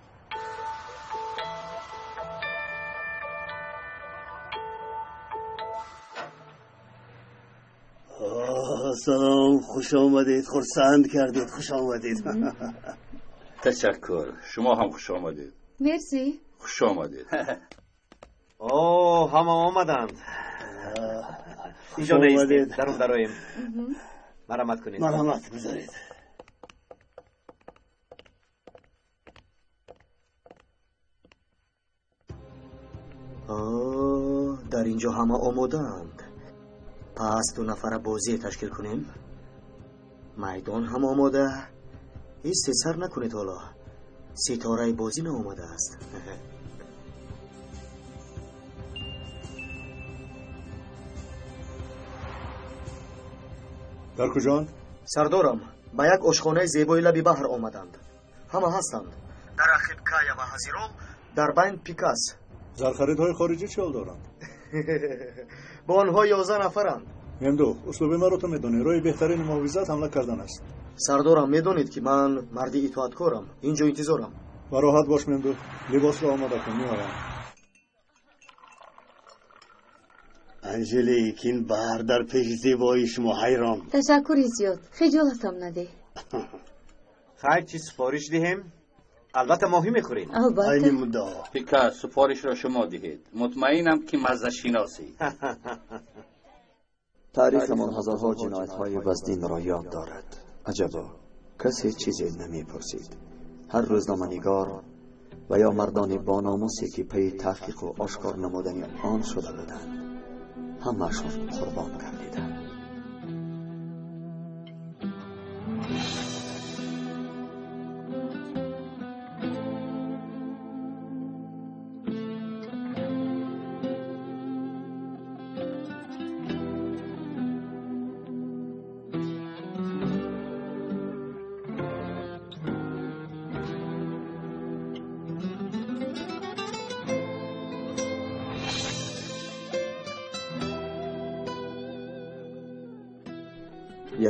Салом, хуш омадед, хурсанд кардед, хуш омадед. Ташаккур, шумо ҳам хуш омадед. Мерси. Хуш омадед. О, ҳама омаданд. Инҷо наистед, дарун дароем. Марҳамат кунед. Марҳамат, гузаред. Дар инҷо ҳама омодаанд. Пас ду нафара бозие ташкил кунем. Майдон ҳам омода. Ҳеҷ сесар накунед ҳоло. Ситораи бозӣ наомадааст. Дар куҷоанд? Сардорам, ба як ошхонаи зебои лаби баҳр омаданд. Ҳама ҳастанд. Дар ақиб Кая ва Ҳазирол, дар байн Пикас. Зархаридҳои хориҷӣ чӣ ҳол доранд? Бо онҳо 11 нафаранд. Мемдуҳ, услуби маро ту медонӣ. Роҳи беҳтарини муҳофизат ҳамла кардан аст. Сардорам, медонед ки ман марди итоаткорам. Инҷо интизорам. Ва роҳат бош, Мемдуҳ. Либосро омода кун, меоям. Анжелик, ин баҳр дар пеши зебоии шумо ҳайрон. Ташаккури зиёд, хиҷолатам надеҳ. Хайр, чӣ супориш диҳем? Албатта моҳӣ мехӯрем. Албатта. Айни муддао. Пикас, супоришро шумо диҳед. Мутмаинам ки маззашиносед. Таърихамон ҳазорҳо ҷиноятҳои вазнинро ёд дорад. Аҷабо, касе чизе намепурсид. Ҳар рӯзноманигор ва ё мардони бономусе ки пайи таҳқиқу ошкор намудани он шуда буданд, ҳамаашон қурбон гардиданд.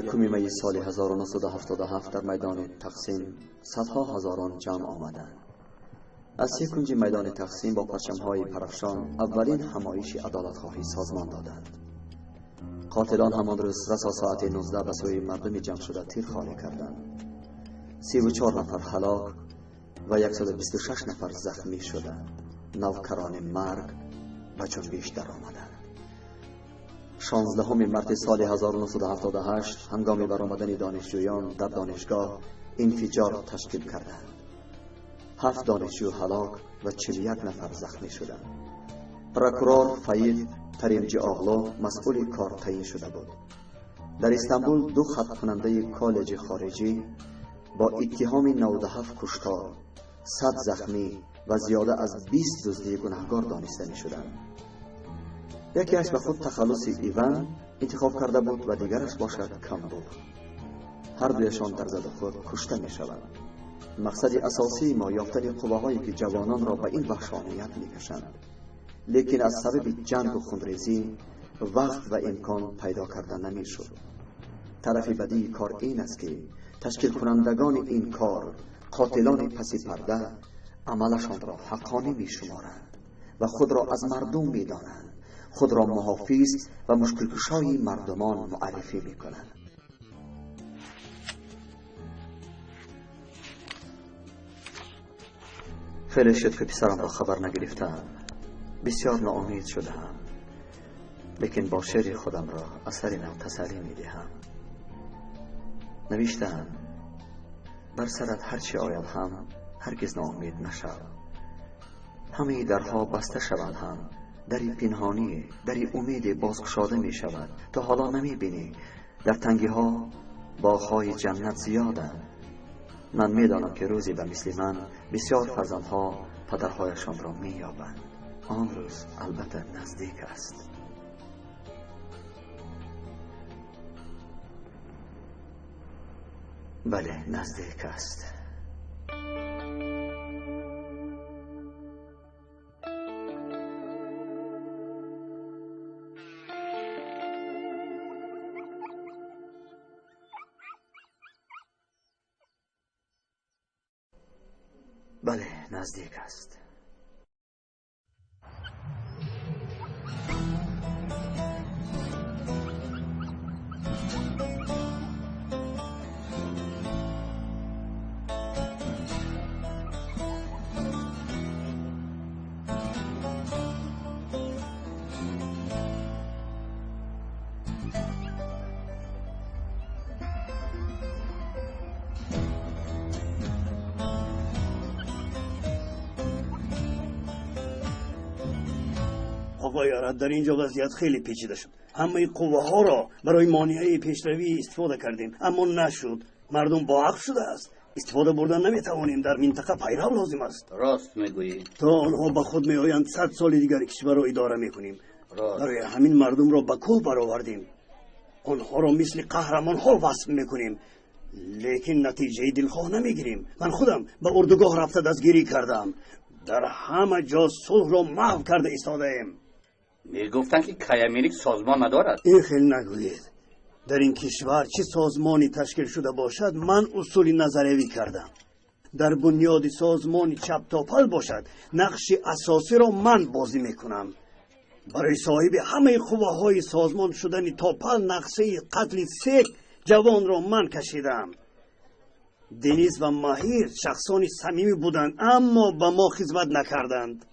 Якуми майи соли 1977 дар майдони Тақсим садҳо ҳазорон ҷамъ омаданд. Аз се кунҷи майдони Тақсим бо парчамҳои парафшон аввалин ҳамоиши адолатхоҳӣ созмон доданд. Қотилон ҳамон рӯз расо соати 19 ба сӯи мардуми ҷамъшуда тир холӣ карданд. 34 нафар ҳалок ва 126 нафар захмӣ шуданд. Навкарони марг ба ҷунбиш даромаданд. 16 марти соли 1978 ҳангоми баромадани донишҷӯён дар донишгоҳ инфиҷор ташкил карданд. 7 донишҷӯ ҳалок ва 41 нафар захмӣ шуданд. Прокурор Фаид Таримҷиоғлу масъули кор таъин шуда буд. Дар Истанбул ду хаткунандаи коллеҷи хориҷӣ бо иттиҳоми 97 куштор, 100 захмӣ ва зиёда аз 20 дуздии гунаҳгор дониста мешуданд. Якеаш ба худ тахаллуси Иван интихоб карда буд ва дигараш бошад Камбур. Ҳар дуяшон дар заду худ кушта мешаванд. Мақсади асосии мо ёфтани қувваҳое ки ҷавононро ба ин ваҳшоният мекашанд. Лекин аз сабаби ҷангу хунрезӣ вақт ва имкон пайдо карда намешуд. Тарафи бадии кор ин аст ки ташкилкунандагони ин кор, қотилони паси парда, амалашонро ҳаққонӣ мешуморанд ва худро аз мардум медонанд. Худро муҳофиз ва мушкилкушои мардумон муаррифӣ мекунанд. Хеле шуд ки писарамро хабар нагирифтаам. Бисёр ноумед шудаам. Лекин бо шеъри худамро асари нав тасаллӣ медиҳам. Навиштаам: бар сарат ҳар чӣ ояд ҳам ҳаргиз ноумед нашав. Ҳамаи дарҳо баста шаванд ҳам дари пинҳонӣ, дари умеде бозкушода мешавад. То ҳоло намебинӣ. Дар тангиҳо боғҳои ҷаннат зиёданд. Ман медонам ки рӯзе ба мисли ман бисёр фарзандҳо падарҳояшонро меёбанд. Он рӯз албатта наздик аст. Бале, наздик аст. Бале, наздик аст. آقای عرب، در اینجا وضعیت خیلی پیچیده شد. همه قوه ها را برای مانعه پیشروی استفاده کردیم، اما نشد. مردم با عقل شده است. استفاده بردن نمیتوانیم. در منطقه پیرو لازم است. راست میگویی. تا آنها به خود میآیند 100 سال دیگر کشور را اداره میکنیم. برای همین مردم را به کوه برآوردیم. آنها را مثل قهرمان ها وصف میکنیم، لیکن نتیجه دلخواه نمیگیریم. من خودم به اردوگاه رفته دستگیری کردم. در همه جا صلح را محو کرده ایستاده ایم. میگفتند که کیامینیک سازمان ندارد. این خیلی نگویید. در این کشور چه سازمانی تشکیل شده باشد، من اصول نظریوی کردم. در بنیاد سازمان چپ تاپل باشد، نقش اساسی را من بازی میکنم. برای صاحب همه قوه های سازمان شدن تاپل، نقشه قتل 3 جوان را من کشیدم. دنیز و ماهیر شخصان صمیمی بودند، اما به ما خدمت نکردند.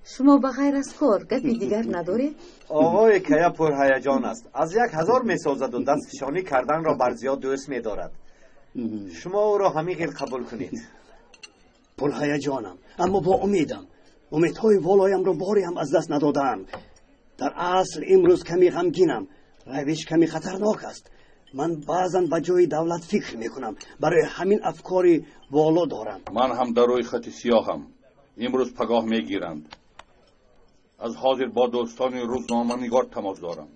شما به غیر از کار گپی دیگر ندارید؟ آقای کیا پرهیجان است. از 1000 میسازد و دستفشانی کردن را بر زیاد دوست می‌دارد. شما او را همین غیر قبول کنید. پرهیجانم، اما با امیدم. امیدهای والایم را باری هم از دست ندادم. در اصل امروز کمی غمگینم. روش کمی خطرناک است. من بعضا به جای دولت فکر میکنم. برای همین افکاری والا دارم. من هم در روی خط سیاهم. امروز پگاه میگیرند. از حاضر با دوستان روزنامه نگار تماس دارم.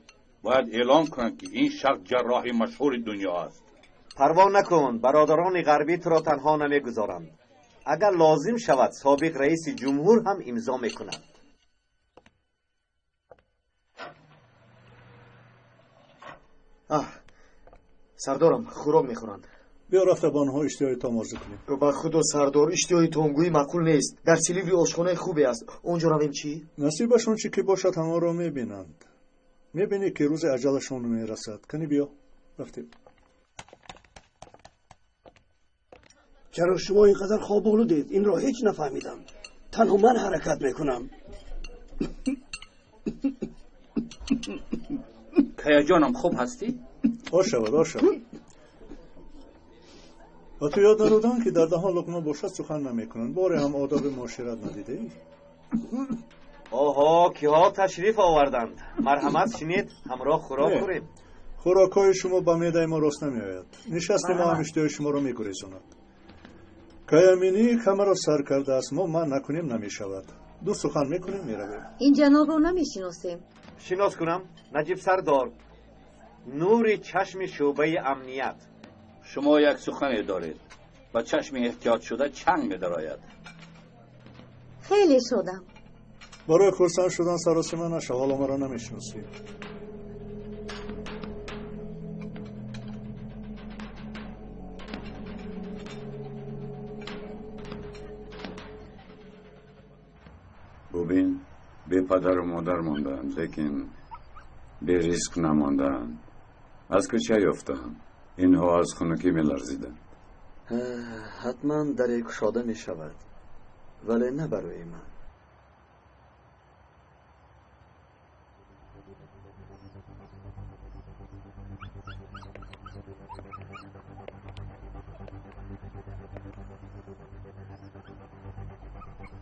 باید اعلام کنند که این شخص جراح مشهور دنیا است. پروا نکن، برادران غربی تو را تنها نمیگذارند. اگر لازم شود سابق رئیس جمهور هم امضا میکند. سردارم خوراک میخورند. بیا رفته با آنها اشتهای تام آرزو کنیم. با خدا سردار، اشتهای تامگویی معقول نیست. در سیلیوری آشخانه خوبی است. اونجا رویم چی؟ نصیبشون چی که باشد همه را میبینند. میبینی که روز اجلشون میرسد. کنی بیا رفتیم. چرا شما اینقدر خواب آلودید؟ این را هیچ نفهمیدم. تنها من حرکت میکنم. کیا جانم خوب هستی؟ آشود آشود. و تو یاد ندادن که در دهان لقمه باشد سخن نمیکنند. باره هم آداب معاشرت ندیده ای؟ آها، کیها تشریف آوردند. مرحمت شنید همراه خوراک خوریم. خوراک های شما به معده ما راست نمی آید. نشست ما هم اشتهای شما را میگریزاند. کیامینی همه را سر کرده است. ما من نکنیم نمی شود. دو سخن میکنیم میرویم. این جناب را نمیشناسیم. شناس کنم، نجیب سردار، نور چشم شعبه امنیت. شما یک سخنی دارید و چشم احتیاط شده چنگ می‌دراید. خیلی شدم. برای خرسند شدن سراسیمه نشو، حالا مرا نمیشناسی. ببین، بی پدر و مادر ماندند، لیکن بی ریسک نماندند. از کوچه یافتند. اینها از خنکی می‌لرزیدند. حتما در کشاده می شود، ولی نه برای من.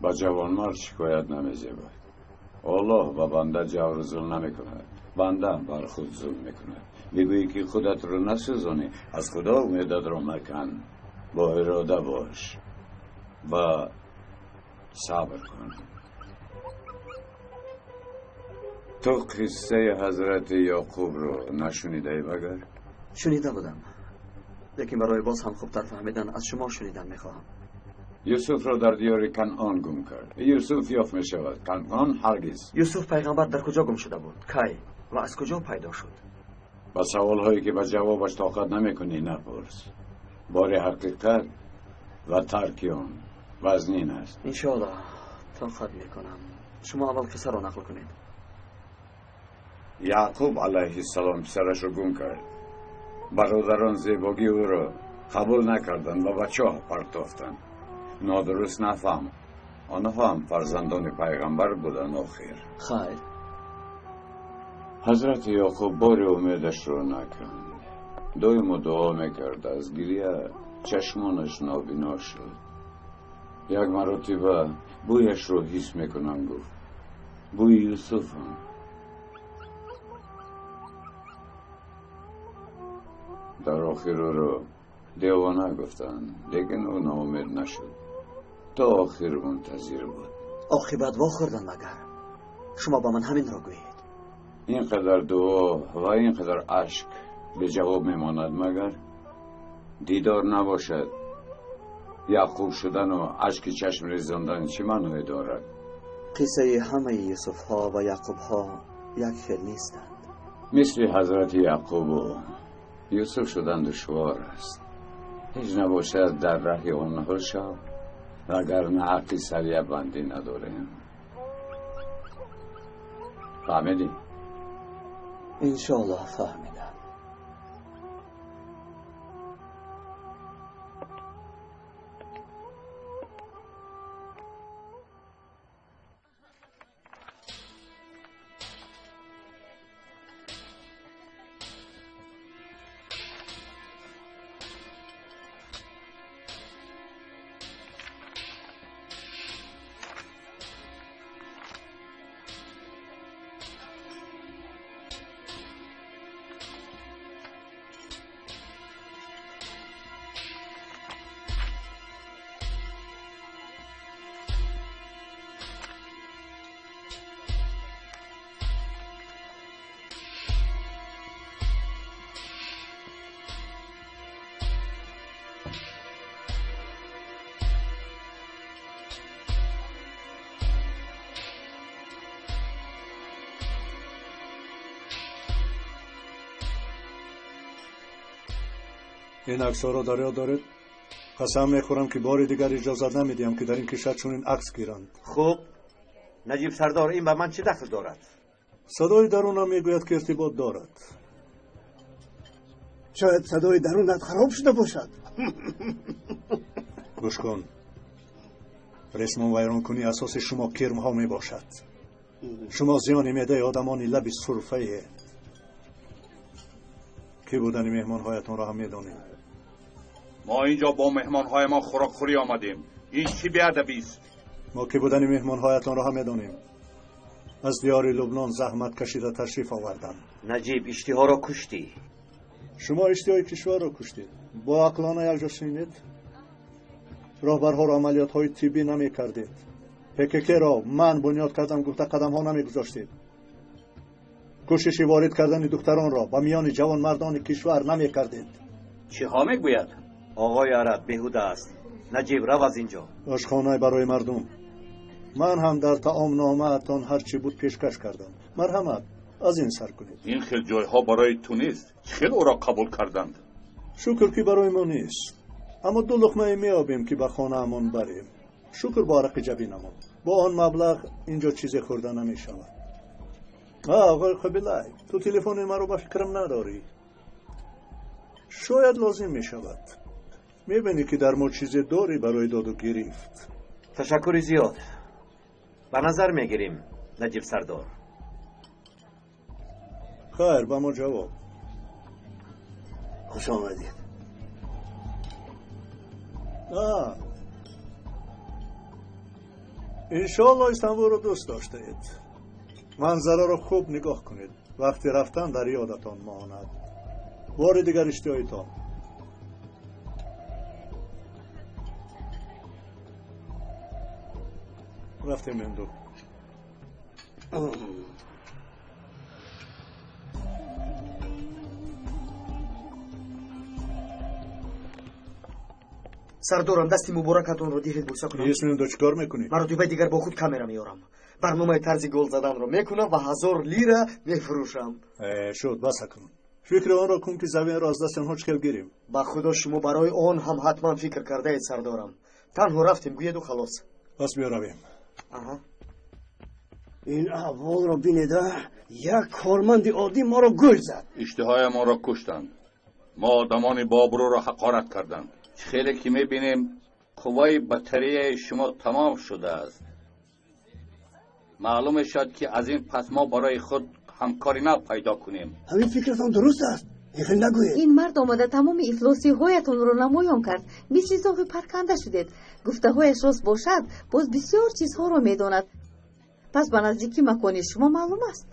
با جوانمرد شکایت نمی‌زیبد. الله به بنده جور ظلم نمی‌کند، بنده بر خود ظلم می‌کند. میگویی که خودت رو نسوزانی، از خدا امیدت رو مکن. با اراده باش و صبر کن. تو قصه حضرت یعقوب رو نشنیده ای مگر؟ شنیده بودم. Лекин барои боз ҳам хубтар фаҳмидан аз шумо шунидан мехоҳам. Юсуфро дар диёри Канъон гум кард. Юсуф ёфт мешавад, Канъон ҳаргиз. Юсуф пайғамбар дар куҷо гум шуда буд? Кай ва аз куҷо пайдо шуд? Ба саволҳое ки ба ҷавобаш тоқат намекунӣ напурс. Бори ҳақиқат ва тарки он вазнин аст. Иншоаллоҳ тоқат мекунам. Шумо аввал қиссаро нақл кунед. Яъқуб алайҳиссалом писарашро гум кард. Бародарон зебогии ӯро қабул накарданд ва ба чоҳ партофтанд. Нодуруст нафаҳм, онҳо ҳам фарзандони пайғамбар буданд охир. Хайр. Ҳазрати Яъқуб бори умедашро наканд. Доимо дуо мекард, аз гиря чашмонаш нобино шуд. Як маротиба бӯяшро ҳис мекунам, гуфт. Бӯи Юсуфам. Дар охир ӯро девона гуфтанд, лекин ӯ ноумед нашуд. То охир мунтазир буд. Оқибат вохӯрданд магар? Шумо ба ман ҳаминро гӯед. Ин қадар дуо ва ин қадар ашк беҷавоб мемонад магар? Дидор набошад. Яъқуб шудану ашки чашм резондан чӣ маъное дорад? Қиссаи ҳамаи Юсуфҳо ва Яъқубҳо як хел нестанд. Мисли ҳазрати Яъқубу Юсуф шудан душвор аст. Ҳеҷ набошад дар раҳи онҳо шав, вагарна ҳаққи сариябандӣ надорем. Фаҳмидӣ? Иншоаллоҳ фаҳмидам. Ин аксҳоро дар ёд доред? Қасам мехӯрам ки бори дигар иҷозат намедиҳам ки дар ин кишвар чунин акс гиранд. Хуб, Наҷиб сардор, ин ба ман чӣ дахл дорад? Садои дарунам мегӯяд ки иртибот дорад. Шояд садои дарунат хароб шуда бошад. Гӯш кун, ресмон вайронкунӣ асоси шумо кирмҳо мебошад. Шумо зиёни меъдаи одамони лаби сурфае. Ки будани меҳмонҳоятонро ҳам медонем. Мо инҷо бо меҳмонҳоямон хӯрокхӯрӣ омадем. Ин чӣ беадабист? Мо ки будани меҳмонҳоятонро ҳам медонем. Аз диёри Лубнон заҳмат кашида ташриф оварданд. Наҷиб, иштиҳоро куштӣ. Шумо иштиҳои кишварро куштед. Бо ақлона якҷо шинед. Роҳбарҳоро амалиётҳои тиббӣ намекардед. ПКК-ро ман бунёд кардам гуфта қадамҳо намегузоштед. Кӯшиши ворид кардани духтаронро ба миёни ҷавонмардони кишвар намекардед. Чиҳо мегӯяд? Оғои араб беҳуда аст. Наҷиб, рав аз инҷо. Ошхона барои мардум. Ман ҳам дар таомномаатон ҳар чӣ буд пешкаш кардам. Марҳамат, аз ин сар кунед. Ин хел ҷойҳо барои ту нест. Чӣ хел ӯро қабул карданд? Шукр ки барои мо нест. Аммо ду луқмае меёбем ки ба хонаамон барем. Шукр бо арақи ҷабинамон. Бо он маблағ инҷо чизе хӯрда намешавад. Оғои Қабилай, ту телефони маро ба фикрам надорӣ. Шояд лозим мешавад. Мебинӣ ки дар мо чизе дорӣ барои доду гирифт. Ташаккури зиёд. Ба назар мегирим, Наҷиб сардор. Хайр, ба мо ҷавоб. Хуш омадед. Иншоаллоҳ Истанбулро дӯст доштаед. Манзараро хуб нигоҳ кунед. Вақти рафтан дар ёдатон монад. Бори дигар иштиҳоитон. Рафтем Мемду. Сардорам, дасти муборакатонро диҳед бӯса кунам. Исминдо чӣ кор мекунӣ? Маротибаи дигар бо худ камера меорам. Барномаи тарзи гол заданро мекунам ва 1000 лира мефурӯшам. Шуд, бас акнун. Фикри онро кун ки Завинро аз дасти онҳо чӣ хел гирем. Ба худо шумо барои он ҳам ҳатман фикр кардаед, сардорам. Танҳо рафтем, гӯеду халос. Пас биёравем. Ин аҳволро бинеда, як корманди оддӣ моро гул зад. Иштиҳои моро куштанд. Мо одамони бообрӯро ҳақорат карданд. Хеле ки мебинем, қувваи батареяи шумо тамом шудааст. Маълум мешавад ки аз ин пас мо барои худ ҳамкори нав пайдо кунем. Ҳамин фикратон дуруст аст. Ин нагӯед. Ин мард омада тамоми ифлосиҳоятонро намоён кард. Мисли зоғи парканда шудед. Гуфтаҳояш рост бошад, боз бисёр чизҳоро медонад. Пас ба наздики макони шумо маълум аст.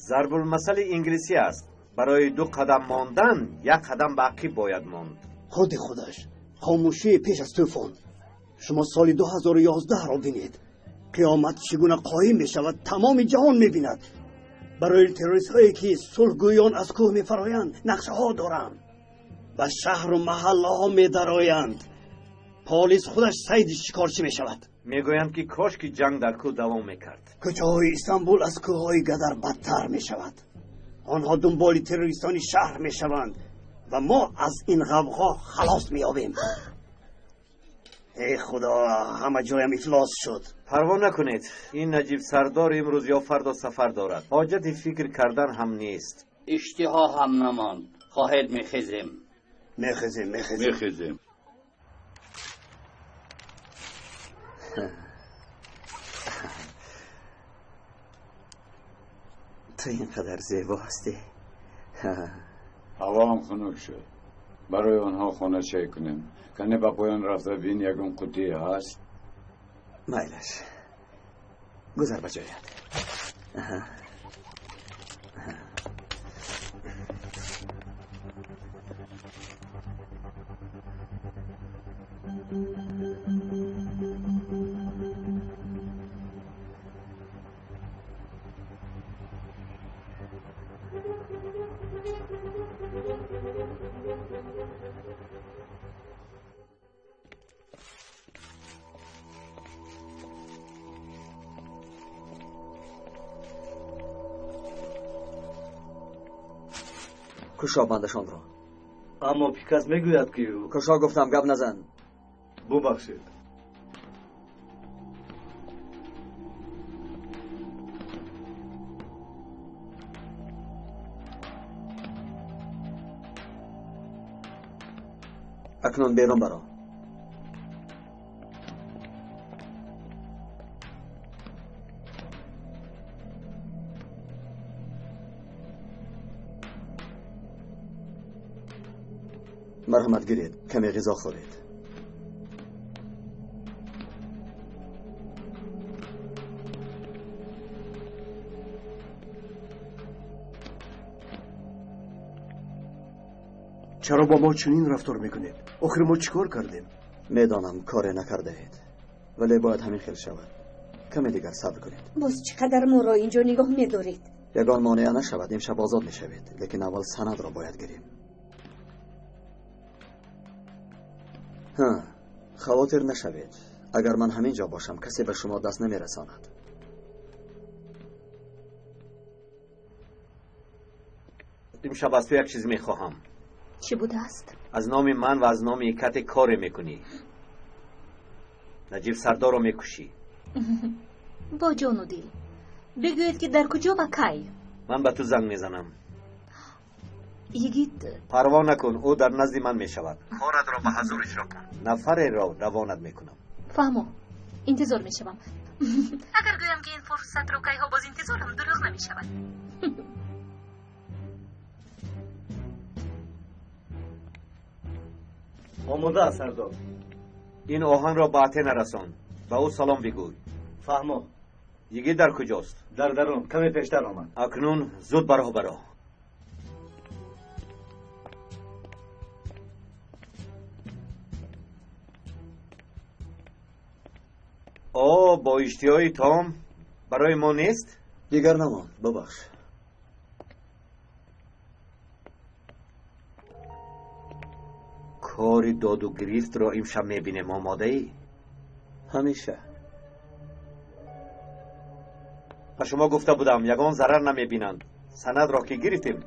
Зарбулмасали инглисӣ аст. Барои 2 қадам мондан, 1 қадам ба ақиб бояд монд. Худи худаш хомӯшии пеш аз тӯфон. Шумо соли 2011-ро бинед. Қиёмат чӣ гуна қоим мешавад, тамоми ҷаҳон мебинад. Барои террористҳое ки сулҳгӯён аз кӯҳ мефароянд, нақшаҳо доранд. Ба шаҳру маҳаллаҳо медароянд. Полис худаш сайди шикорчӣ мешавад. Мегӯянд ки кош ки ҷанг дар кӯҳ давом мекард. Кӯчаҳои Истанбул аз кӯҳҳои Гадар бадтар мешавад. Онҳо дунболи террористони шаҳр мешаванд ва мо аз ин ғавғо халос меёбем. Эй худо, ҳама ҷоям ифлос шуд. Парво накунед, ин Наҷиб сардор имрӯз ё фардо сафар дорад. Ҳоҷати фикр кардан ҳам нест. Иштиҳо ҳам намонд. Хоҳед мехезем. Мехезем, мехезем. Мехезем. Ту инқадар зебо ҳастӣ. Ҳаво ҳам хунук шуд. Барои онҳо хона чай кунем. Кане ба поён рафта бин ягон қутие ҳаст. Майлаш, гузар ба ҷоят. Кушо бандашонро. Аммо Пикас мегӯяд ки кушо гуфтам, гап назан. Бубахшед. Акнун берун баро. Марҳамат гиред, каме ғизо хӯред. Чаро бо мо чунин рафтор мекунед? Охир мо чӣ кор кардем? Медонам коре накардаед, вале бояд ҳамин хел шавад. Каме дигар сабр кунед. Боз чӣ қадар моро инҷо нигоҳ медоред? Ягон монеа нашавад, имшаб озод мешавед, лекин аввал санадро бояд гирем. Хавотир нашавед. Агар ман ҳамин ҷо бошам, касе ба шумо даст намерасонад. Имшаб аз ту як чиз мехоҳам. Чӣ будааст? Аз номи ман ва аз номи кате коре мекунӣ. Наҷиб сардорро мекушӣ. Бо ҷону дил. Бигӯед ки дар куҷо ва кай? Ман ба ту занг мезанам. Йигит, парво накун, ӯ дар назди ман мешавад. Коратро ба ҳазур иҷро кун. Нафареро равонат мекунам. Фаҳмо, интизор мешавам. Агар гӯям ки ин фурсатро кайҳо боз интизорам, дурӯғ намешавад. Омода аст, сардор. Ин оҳанро ба Атена расон. Ба ӯ салом бигӯй. Фаҳмо. Йигит дар куҷост? Дар дарун, каме пештар омад. Акнун зуд бароҳ баро. О, бо иштиҳои том барои мо нест? Дигар намонд, бубахш. Кори доду гирифтро имшаб мебинем. Омодаӣ? Ҳамеша. Ба шумо гуфта будам, ягон зарар намебинанд. Санадро ки гирифтем,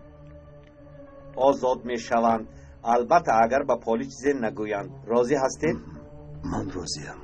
озод мешаванд. Албатта, агар ба полис чизе нагӯянд. Розӣ ҳастед? Ман розиям.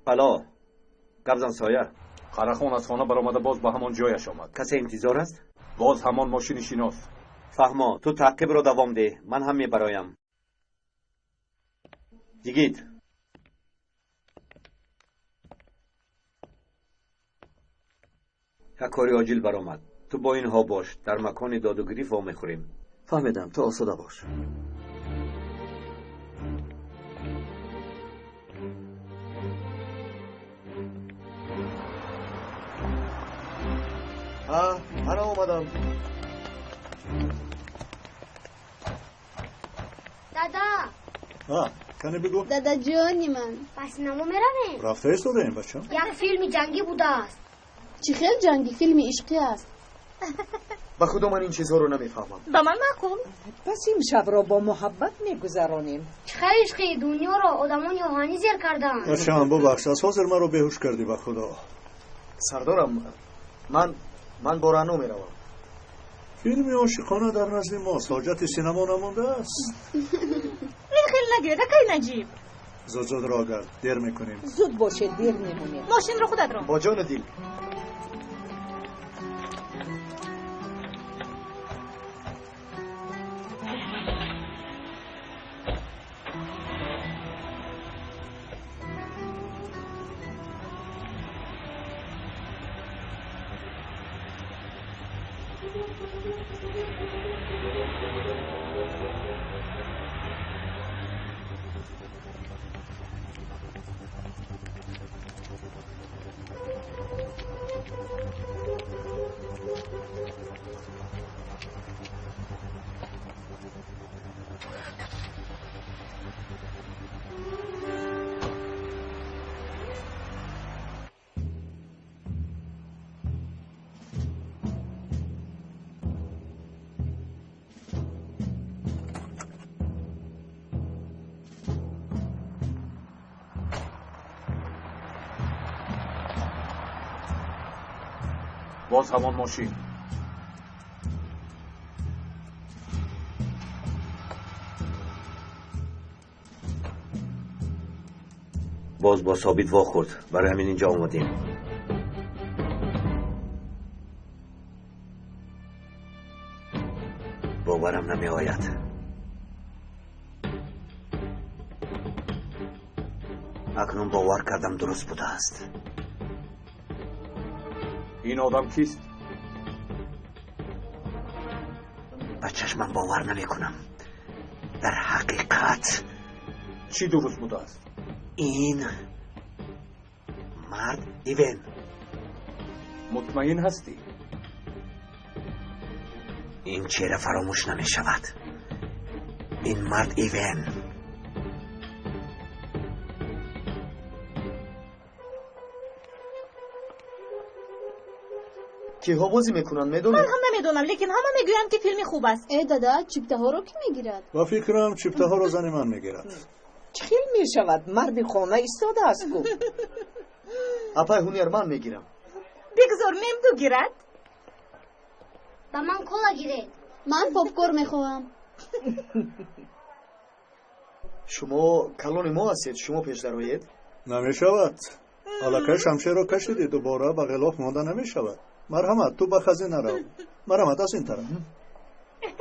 Ало, гап зан соя. Қарахон аз хона баромада боз ба ҳамон ҷояш омад. Касе интизор аст? Боз ҳамон мошини шинос. Фаҳмо, ту таъқибро давом деҳ, ман ҳам мебароям. Йигит. Як кори оҷил баромад. Ту бо инҳо бош, дар макони додугирифт вомехӯрем. Фаҳмидам, ту осуда бош. Ана омадам. Дада. Кане бигӯ. Дадаҷони ман, ба синамо меравем? Рафта истодаем, бачам. Як филми ҷангӣ будааст. Чӣ хел ҷангӣ? Филми ишқӣ аст. Ба худо ман ин чизҳоро намефаҳмам. Ба ман маъқул. Пас имшабро бо муҳаббат мегузаронем. Чӣ хел ишқӣ? Дунёро одамони оҳанӣ зер карданд. Бачам, бубахш, аз ҳозир маро беҳуш кардӣ, ба худо. Сардорам, ман бо Рано меравам. Филми ошиқона дар назди мост, ҳоҷати синамо намондааст. Ин хел нагиред, акай Наҷиб. Зуд зуд роҳ гард, дер мекунем. Зуд бошед, дер мемонем. Мошинро худат рон. Бо ҷону дил. Боз ҳамон мошин. Боз бо Собит вохӯрд, барои ҳамин инҷо омадем. Боварам намеояд. Акнун бовар кардам дуруст будааст. Ин одам кист? Ба чашмам бовар намекунам. Дар ҳақиқат чӣ дуруст будааст? Ин мард Ивен. Мутмаин ҳастӣ? Ин чеҳра фаромӯш намешавад. Ин мард Ивен. Киҳо бозӣ мекунанд, медонӣ? Ман ҳам намедонам, лекин ҳама мегӯянд, ки филми хуб аст. Э дада, чиптаҳоро кӣ мегирад? Ба фикрам, чиптаҳоро зани ман мегирад. Чӣ хел мешавад? Марди хона истодааст ку. Апай Ҳунер, ман мегирам. Бигзор Мемду гирад. Ба ман кола гиред. Ман попкор мехоҳам. Шумо калони мо ҳастед, шумо пеш дароед? Намешавад. Аллакай шамшерро кашидӣ, дубора ба ғилоф монда намешавад. Марҳамат, ту ба хазина рав. Марҳамат, аз ин тараф.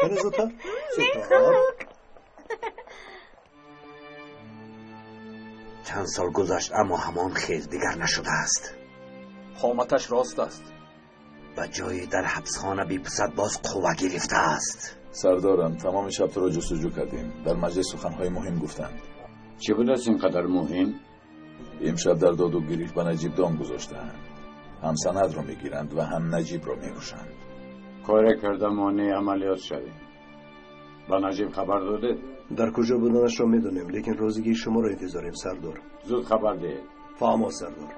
Яъне зудтар? Зудтар. Чанд сол гузашт, аммо ҳамон хел дигар нашудааст. Қоматаш рост аст. Ба ҷои дар ҳабсхона бипусад, боз қувва гирифтааст. Сардорам, тамоми шаб туро ҷустуҷӯ кардем. Дар маҷлис суханҳои муҳим гуфтанд. Чӣ будааст ин қадар муҳим? Имшаб дар доду гирифт ба Наҷиб дом гузоштаанд. Ҳам санадро мегиранд ва ҳам Наҷибро мекушанд. Коре карда монеи амалиёт шавем. Ба Наҷиб хабар додед? Дар куҷо буданашро медонем, лекин розигии шуморо интизорем, сардор. Зуд хабар диҳед. Фаҳмо, сардор.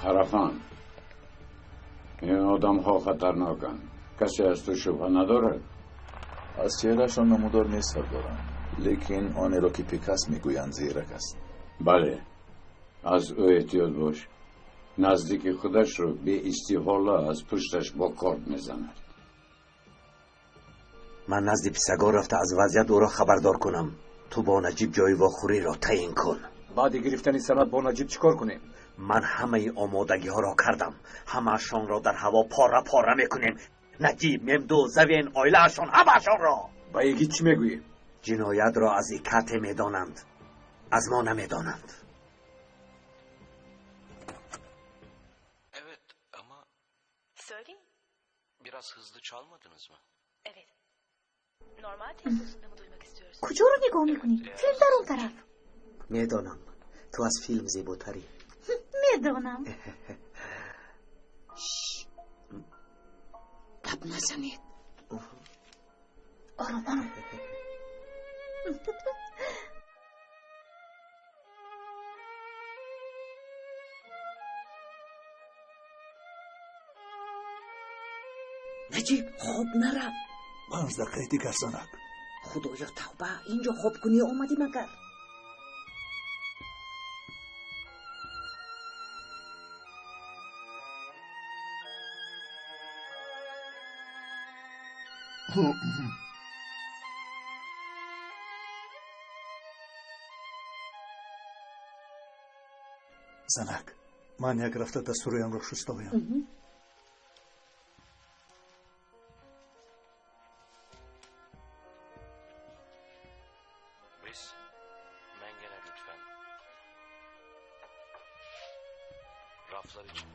Қарахон, ин одамҳо хатарноканд. Касе аз ту шубҳа надорад? Аз чеҳраашон намудор нест, сардорам, лекин онеро ки Пикас мегӯянд зирак аст. Бале, аз ӯ эҳтиёт бош. Наздики худашро беистиҳола аз пушташ бо корд мезанад. Ман назди Писагор рафта аз вазъият ӯро хабардор кунам. Ту бо Наҷиб ҷои вохӯриро таъин кун. Баъди гирифтани санад бо Наҷиб чӣ кор кунем? Ман ҳамаи омодагиҳоро кардам. Ҳамаашонро дар ҳаво пора пора мекунем. Наҷиб, Мемду, Завен, оилаашон, ҳамаашонро. Ба Егит чӣ мегӯӣ? Ҷиноятро аз Икате медонанд, аз мо намедонанд. Evet ama... Söyleyin. Biraz hızlı çalmadınız mı? Evet. Normal temposunda mı duymak istiyorsunuz? Куҷоро нигоҳ мекунӣ? Филм дар он тараф. Медонам, ту аз филм зеботарӣ. Медонам. Гап назанед. Ором, ором. Наҷиб, хоб нарав. 5 дақиқаи дигар, занак. Худоё, тавба, инҷо хобкунӣ омадӣ магар? Занак, ман як рафта дастуроямро шуста оям. Mengene lütfen. Raflar için.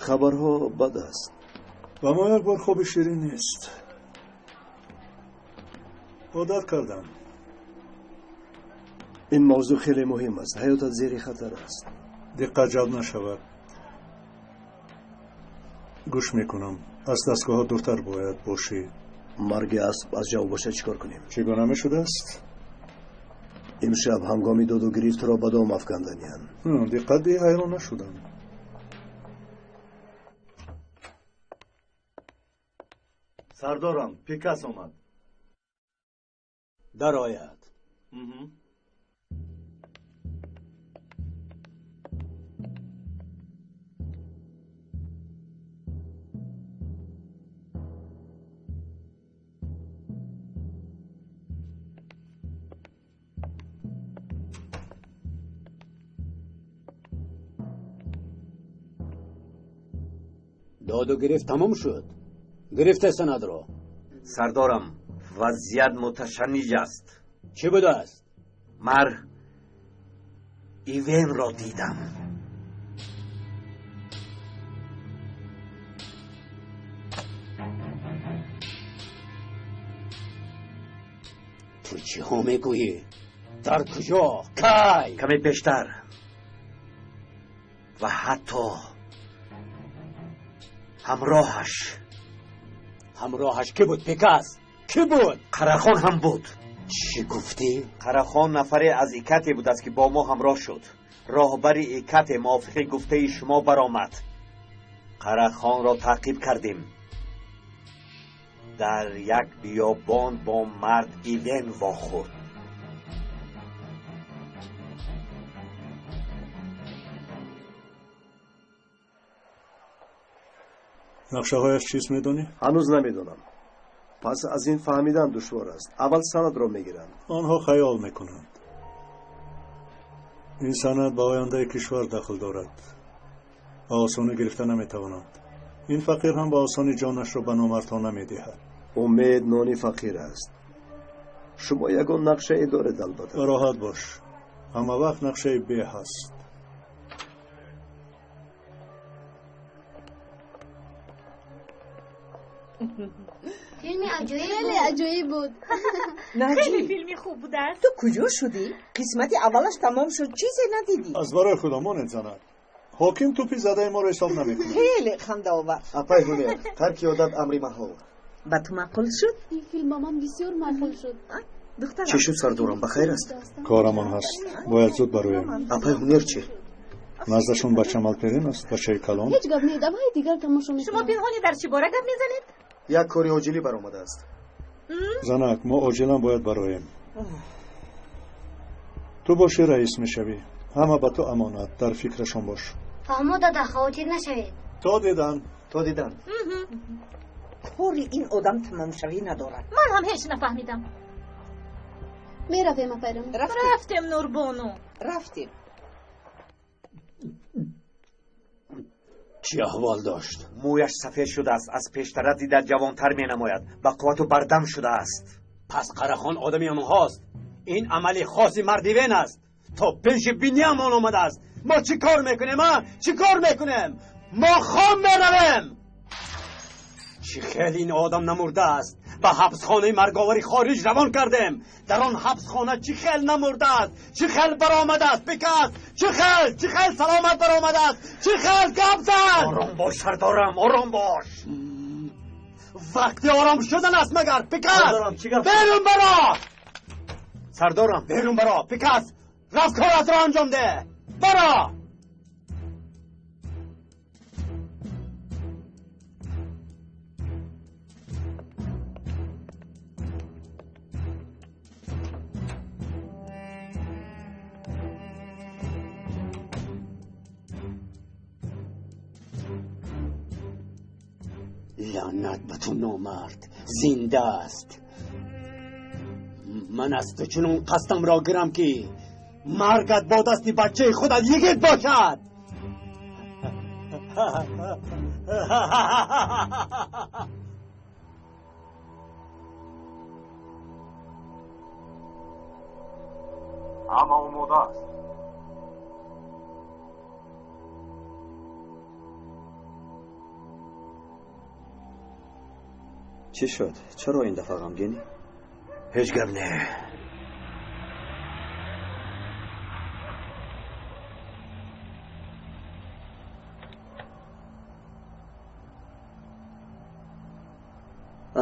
Хабарҳо бад аст. Ба мо як бор хоби ширин нест. Одат кардам. Ин мавзӯъ хеле муҳим аст. Ҳаётат зери хатар аст. Диққат ҷалб нашавад. Гӯш мекунам. Аз дастгоҳҳо дуртар бояд бошӣ. Марги асб аз ҷавоб бошад, чӣ кор кунем? Чӣ гуна мешудааст? Имшаб ҳангоми доду гирифт туро ба дом афканданиянд. Диққат диҳ, ҳайрон нашудам. Сардорам, Пикас омад. Дарояд. Доду гирифт тамом шуд. Гирифте санадро. Сардорам, вазъият муташанниҷ аст. Чӣ будааст? Мар Ивенро дидам. Ту чиҳо мегӯӣ? Дар куҷо? Кай? Каме бештар ва ҳатто ҳамроҳаш. Ҳамроҳаш кӣ буд, Пикас? Кӣ буд? Қарахон ҳам буд. Чӣ гуфтӣ? Қарахон нафаре аз Икате будааст, ки бо мо ҳамроҳ шуд. Роҳбари Икате мувофиқи гуфтаи шумо баромад. Қарахонро таъқиб кардем. Дар як биёбон бо мард Ивен вохӯрд. Нақшаҳояш чист медонӣ? Ҳанӯз намедонам. Пас аз ин фаҳмидан душвор аст. Аввал санадро мегиранд. Онҳо хаёл мекунанд. Ин санад ба ояндаи кишвар дахл дорад. Ба осонӣ гирифта наметавонанд. Ин фақир ҳам ба осонӣ ҷонашро ба номардҳо намедиҳад. Умед нони фақир аст. Шумо ягон нақшае доред албатта. Роҳат бош, ҳама вақт нақшаи бе ҳаст. Филми аҷоиб, хеле аҷоиб буд. Хеле филми хуб будааст. Ту куҷо шудӣ? Қисмати аввалаш тамом шуд, чизе надидӣ. Аз барои худо монед занак. Ҳоким тӯпи задаи моро ҳисоб намекунад. Хеле хандаовар. Апай Ҳунер, тарки одат амри маҳол. Ба ту маъқул шуд? Ин филм ба ман бисёр маъқул шуд. Духтарам. Чӣ шуд сардорам, ба хайр аст? Корамон ҳаст, бояд зуд бароем. Апай Ҳунер чӣ? Наздашон бача Малперин аст, бачаи калон. Ҳеҷ гап не, давай дигар тамошо мекунам. Шумо пинҳонӣ дар чӣ бора гап мезанед? Як кори оҷилӣ баромадааст. Занак, мо оҷилан бояд бароем. Ту бошӣ раис мешавӣ. Ҳама ба ту амонат, дар фикрашон бош. Фаҳмо дада, хавотир нашавед. То дидан. То дидан. Кори ин одам тамомшавӣ надорад. Ман ҳам ҳеҷ нафаҳмидам. Меравем, апайрам. Рафтем, Нурбону. Рафтем. Чӣ аҳвол дошт? Мӯяш сафед шудааст, аз пештара дида ҷавонтар менамояд, ба қуввату бардам шудааст. Пас Қарахон одами онҳост. Ин амали хоси марди вен аст. То пеши биниамон омадааст. Мо чӣ кор мекунем, а? Чӣ кор мекунем? Мо хом меравем. Чӣ хел ин одам намурдааст? Ба ҳабсхонаи марговари хориҷ равон кардем. Дар он ҳабсхона чӣ хел намурдааст? Чӣ хел баромадааст? Бикас! Чӣ хел? Чӣ хел саломат баромадааст? Чӣ хел гап зад? Ором бош сардорам, ором бош. Вақти ором шудан аст магар? Бикас! Берун баро! Сардорам, берун баро! Бикас! Рафт коратро анҷом деҳ! Баро! Лаънат ба ту номард, зинда аст. Ман аз ту чунон қасдамро гирам ки маргат бо дасти бачаи худат йигит бошад. Ҳама омода аст. Чӣ шуд? Чаро ин дафъа ғамгинӣ? Ҳеҷ гап не.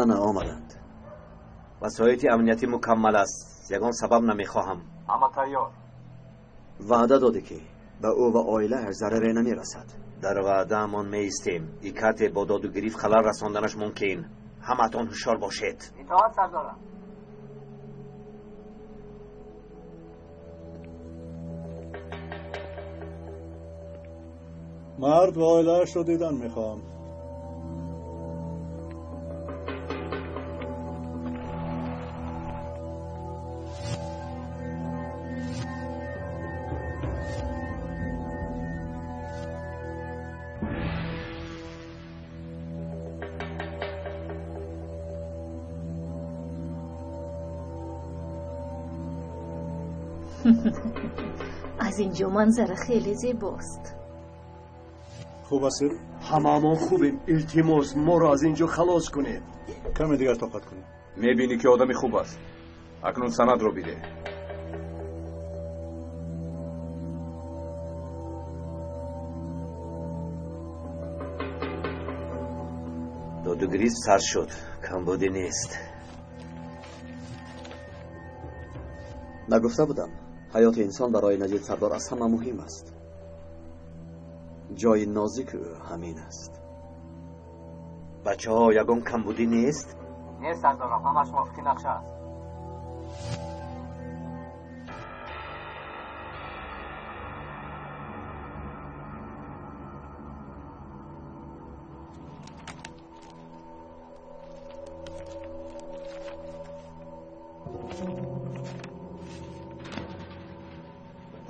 Ана омаданд. Васоити амниятӣ мукаммал аст. Ягон сабаб намехоҳам. Ҳама тайёр. Ваъда додӣ ки ба ӯ ва оилааш зараре намерасад. Дар ваъдаамон меистем. Икате бо доду гирифт халал расонданаш мумкин. Ҳамаатон ҳушёр бошед. Итоат сардорам. Мард ва оилаашро дидан мехоҳам. Аз инҷо манзара хеле зебост. Хуб аст? Ҳамаамон хубем. Илтимос, моро аз инҷо халос кунед. Каме дигар тоқат кунед. Мебинӣ ки одами хуб аст. Акнун санадро бидеҳ. Додугирифт сар шуд, камбудӣ нест. Нагуфта будам, ҳаёти инсон барои Наҷиб сардор аз ҳама муҳим аст. Ҷои нозики ӯ ҳамин аст. Бачаҳо, ягон камбудӣ нест? Нест сардорам, ҳамаш мувофиқи нақша аст.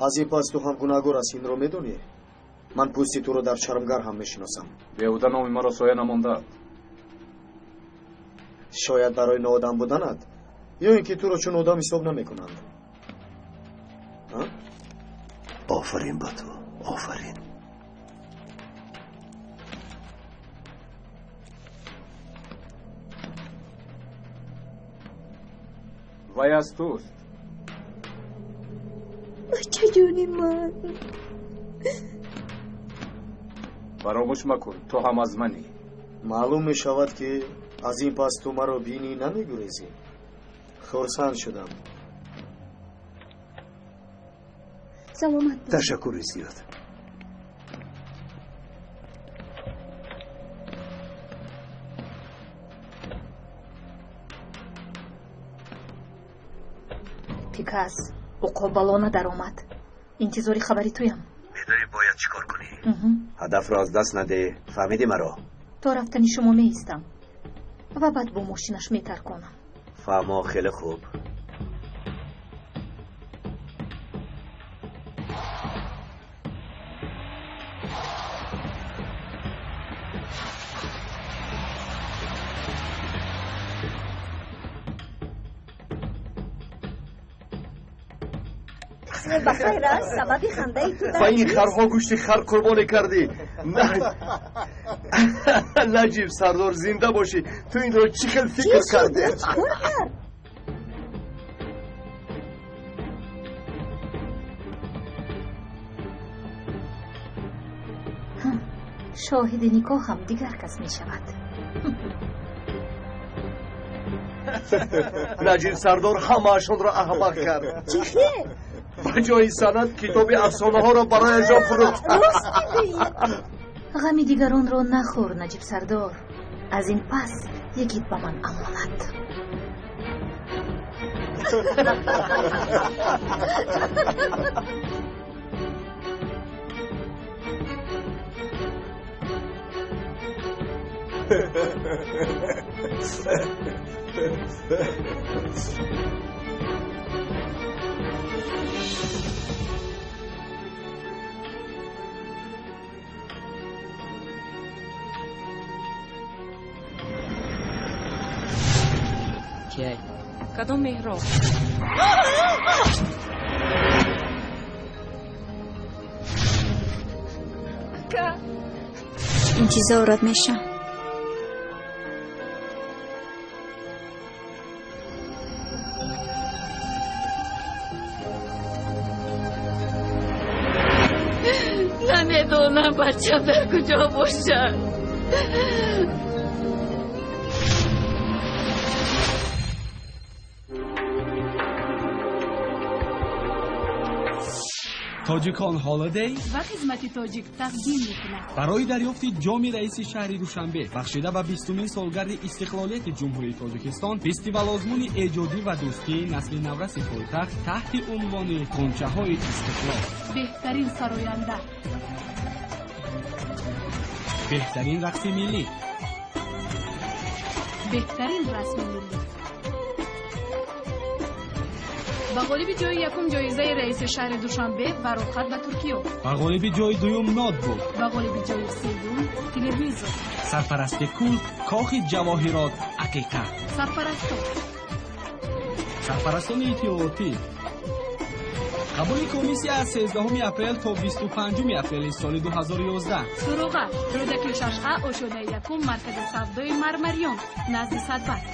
Аз ин пас ту ҳам гунаҳгор ҳастӣ, инро медонӣ? Ман пӯсти туро дар чармгар ҳам мешиносам. Беҳуда номи маро соя намондаанд. Шояд барои ноодам буданат, ё ин ки туро чун одам ҳисоб намекунанд. Офарин ба ту, офарин. Вай аз туст. Бачаҷони ман. Фаромӯш макун, ту ҳам аз манӣ. Маълум мешавад, ки аз ин пас ту маро бинӣ намегурезӣ. Хурсанд шудам. Саломат бош. Ташаккури зиёд. Пикас уқобалона даромад. Интизори хабари туям. Медонӣ бояд чӣ кор кунӣ? Ҳадафро аз даст надеҳ. Фаҳмидӣ маро? То рафтани шумо меистам ва баъд бо мошинаш метарконам. Фаҳмо, хеле хуб. Бахайр аст, сабаби хандаи ту дар Ба ин чист? харҳо гӯшти хар қурбонӣ кардӣ. Наҷиб сардор, зинда бошӣ. Ту инро чӣ хел фикр Чӣ шуд? кардӣ? Ӯ чӣ кор кард? Шоҳиди никоҳам дигар кас мешавад. Наҷиб сардор ҳамаашонро аҳмақ кард. Чӣ хел? Ба ҷои санад китоби афсонаҳоро барояшон фурӯхт. Рост мегӯӣ. Ғами дигаронро нахӯр, Наҷиб сардор. Аз ин пас йигит ба ман амонат. Кадом меҳроб? Интизорат мешам. Намедонам бачам дар куҷо бошад. Тоҷикон Холидей ва хизмати тоҷик тақдим мекунад. Барои дарёфти ҷоми раиси шаҳри Душанбе бахшида ба 20-умин солгарди истиқлолияти Ҷумҳурии Тоҷикистон фестивал-озмуни эҷодӣ ва дӯстии насли навраси пойтахт таҳти унвони Ғунчаҳои истиқлол. Беҳтарин сароянда, беҳтарин рақси миллӣ, беҳтарин расми миллӣ. Ба ғолиби ҷои якум ҷоизаи раиси шаҳри Душанбе ва роҳхат ба Туркиё. Ба ғолиби ҷои дуюм ноутбук, ба ғолиби ҷои сеюм телевизор. Сарпарасти кул Кохи ҷавоҳирот Ақиқа. Сарпарастон. Сарпарастони иттилоотӣ. Қабули комиссия аз 13 апрел то 25 апрели соли 2011. Суроға: Рӯдаки 6А, ошёнаи якум, маркази савдои Мармариён, назди Садбарг.